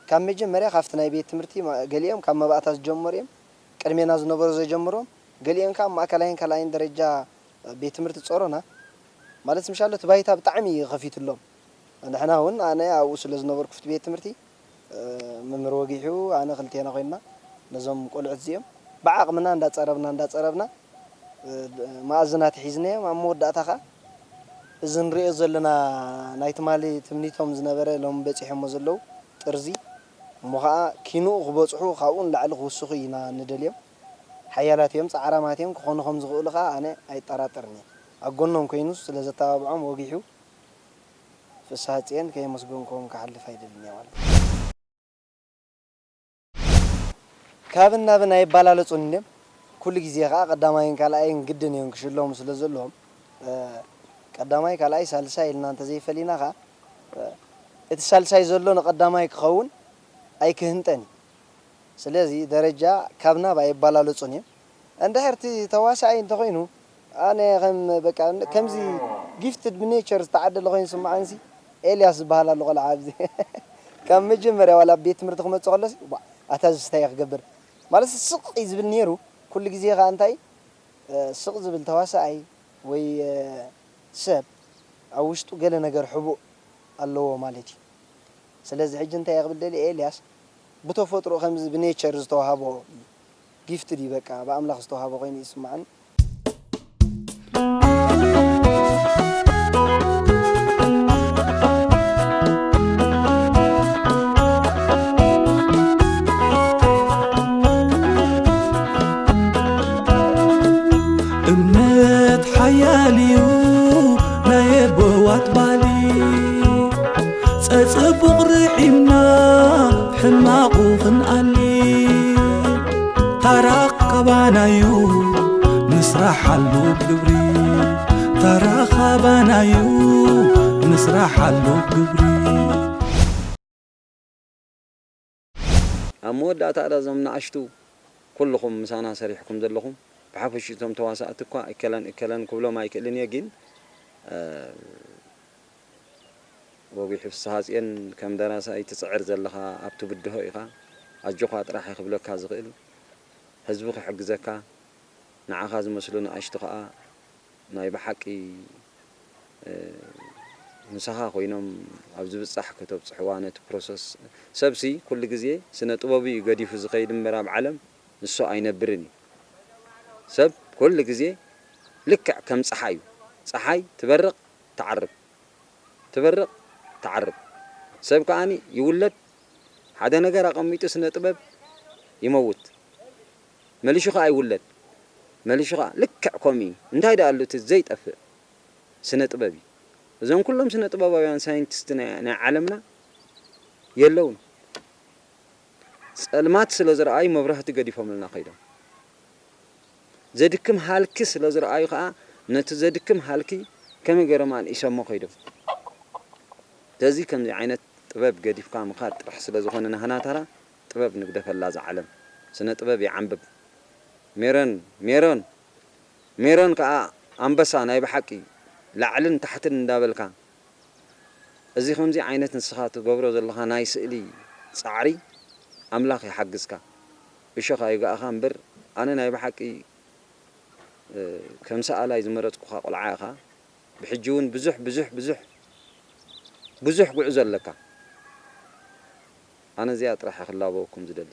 ካብ መጀመርያ ካብቲ ናይ ቤት ትምህርቲ ማ-፣ ገሊኦም ካብ መባእታ ዝጀመሩ እዮም። ቅድሜና ዝነበሩ ዘጀምሮም፣ ገሊኦም ካብ ማእከላይን ካልኣይን ደረጃ ቤት ትምህርቲ ጾሮና፣ ማለት ምሻሎ እቲ ባይታ ብጣዕሚ እዩ ከፊትሎም። ንሕና እውን ኣነ ኣብኡ ስለ ዝነበርኩ ኣብቲ ቤት ትምህርቲ፣ እ፣ መምህር ወጊሑ ኣነ ክልቴና ኮይንና ነዞም ቆልዑት እዚኦም ብዓቕምና እንዳጸረብና፣ እንዳጸረብና፣ እ፣ መኣዝናት ሒዝናዮም። ኣብ መወዳእታ ኸኣ እዚ ንሪኦ ዘለና ናይ ትማሊ ትምኒቶም ዝነበረ ሎሚ በጺሖሞ ዘለዉ ጥርዚ እሞ ኸኣ ኪንኡ ክበጽሑ ካብኡ ንላዕሊ ክውስኹ ኢና ንደልዮም። ሓያላት እዮም፣ ጻዕራማት እዮም፣ ክኾኑ ከም ዝኽእሉ ኸኣ ኣነ ኣይጠራጠርን እየ። ኣብ ጎኖም ኮይኑ ስለ ዘተባብዖም ወጊሑ ፍስሃጽየን ከየመስገንክዎም ክሓልፍ ኣይደልን እየ ማለት እዩ። ካብን ናብን ኣይባላለጹን እንድዮም። ኩሉ ግዜ ኸኣ ቀዳማይን ካልኣይን ግድን እዮም ክሽለሙ ስለ ዘለዎም፣ እ፣ ቀዳማይ፣ ካልኣይ፣ ሳልሳይ ኢልና እንተዘይፈሊና ኸኣ፣ እ፣ እቲ ሳልሳይ ዘሎ ንቐዳማይ ክኸውን ኣይክህንጠን እዩ። ስለዚ ደረጃ ካብ ናብ ኣይባላለጹን እዮም። እንድሕር እቲ ተዋሳኣይ እንተኾይኑ፣ ኣነ ከም፣ በቃ፣ ከምዚ ጊፍትድ ብኔቸር ዝተዓደለ ኮይኑ ዝስምዓንሲ፣ ኤልያስ ዝበሃል ኣሎ ቆልዓ ኣብዚ። ካብ መጀመርያ ዋላ ኣብ ቤት ትምህርቲ ክመጽእ ከሎሲ፣ "ዋ፣ ኣታ እዚ ስታይ ክገብር?" ማለት ስቕ እዩ ዝብል ነይሩ። ኩሉ ግዜ ኸኣ እንታይ፣ እ፣ ስቕ ዝብል ተዋሳኣይ ወይ፣ እ፣ ሰብ ኣብ ውሽጡ ገለ ነገር ሕቡእ ኣለዎ ማለት እዩ። ስለዚ ሕጂ እንታይ እየ ክብል ደልየ፣ ኤልያስ ብተፈጥሮ ከምዚ ብኔቸር ዝተዋህቦ እዩ። ጊፍትድ እዩ፣ በቃ ብኣምላኽ ዝተዋህቦ ኮይኑ ይስምዓኒ። እምነት ሓያል እዩ ናይ ኣቦዋት ባሊ፣ ጸጽቡቕ ርዒምና ሕማቑ ክንኣሊ። ታራ ካባናዩ ንስራሓሉ ግብሪ፣ ታራ ካባናዩ ንስራሓሉ ግብሪ። ኣብ መወዳእታ እዛ እዞም ንኣሽቱ ኩልኹም ምሳና ሰሪሕኩም ዘለኹም ብሓፈሽኡ እቶም ተዋሳእቲ እኳ እከለን እከለን ክብሎም ኣይክእልን እየ፣ ግን ወጊሑ ፍስሃጽዮን ከም ደራሳይ ትጽዕር ዘለኻ ኣብቲ ብድሆ ኢኻ። ኣጆኻ ጥራሕ እየ ክብለካ ዝኽእል። ህዝቢ ክሕግዘካ፣ ንዓኻ ዝመስሉ ንኣሽቱ ኸኣ ናይ ብሓቂ ምሳኻ ኮይኖም ኣብ ዝብጻሕ ከተብጽሕዋ ነቲ ፕሮሰስ። ሰብሲ ኩሉ ግዜ ስነ ጥበቡ እዩ ገዲፉ ዝኸይድ እምበር ኣብ ዓለም ንሱ ኣይነብርን እዩ። ሰብ ኩሉ ግዜ ልክዕ ከም ጸሓይ እዩ። ጸሓይ ትበርቕ ትዓርብ፣ ትበርቕ ትዓርብ። ሰብ ከኣኒ ይውለድ፣ ሓደ ነገር ኣቐሚጡ ስነ ጥበብ ይመውት፣ መሊሹ ከኣ ይውለድ፣ መሊሹ ከኣ ልክዕ ከምኡ እዩ። እንታይ ደኣ ኣሎ እቲ ዘይጠፍእ ስነ ጥበብ እዩ። እዞም ኩሎም ስነ ጥበባውያን ሳይንቲስት ናይ ናይ ዓለምና የለውን። ጸልማት ስለ ዝረኣዩ መብራህቲ ገዲፎምልና ከይዶም። ዘድክም ሃልኪ ስለ ዝረኣዩ ከኣ ነቲ ዘድክም ሃልኪ ከመይ ገይሮም ኣንኢሶሞ ከይዶም። ስለዚ ከምዚ ዓይነት ጥበብ ገዲፍካ ምኻድ ጥራሕ ስለ ዝኾነ ናህና ተራ ጥበብ ንግደፈላ እዛ ዓለም። ስነ ጥበብ ይዓንብብ። ሜሮን ሜሮን ሜሮን ከኣ ኣንበሳ ናይ ብሓቂ ላዕልን ታሕትን እንዳበልካ እዚ ከምዚ ዓይነት ንስኻ ትገብሮ ዘለኻ ናይ ስእሊ ጻዕሪ ኣምላኽ ይሓግዝካ። እሾኽ ኣይግኣኻ እምበር ኣነ ናይ ብሓቂ ከም ሰኣላይ ዝመረጽኩኻ ቆልዓ ኢኻ። ብሕጂ እውን ብዙሕ ብዙሕ ብዙሕ ብዙሕ ጉዕዞ ኣለካ። ኣነ እዚኣ ጥራሕ እየ ክላበወኩም ዝደሊ።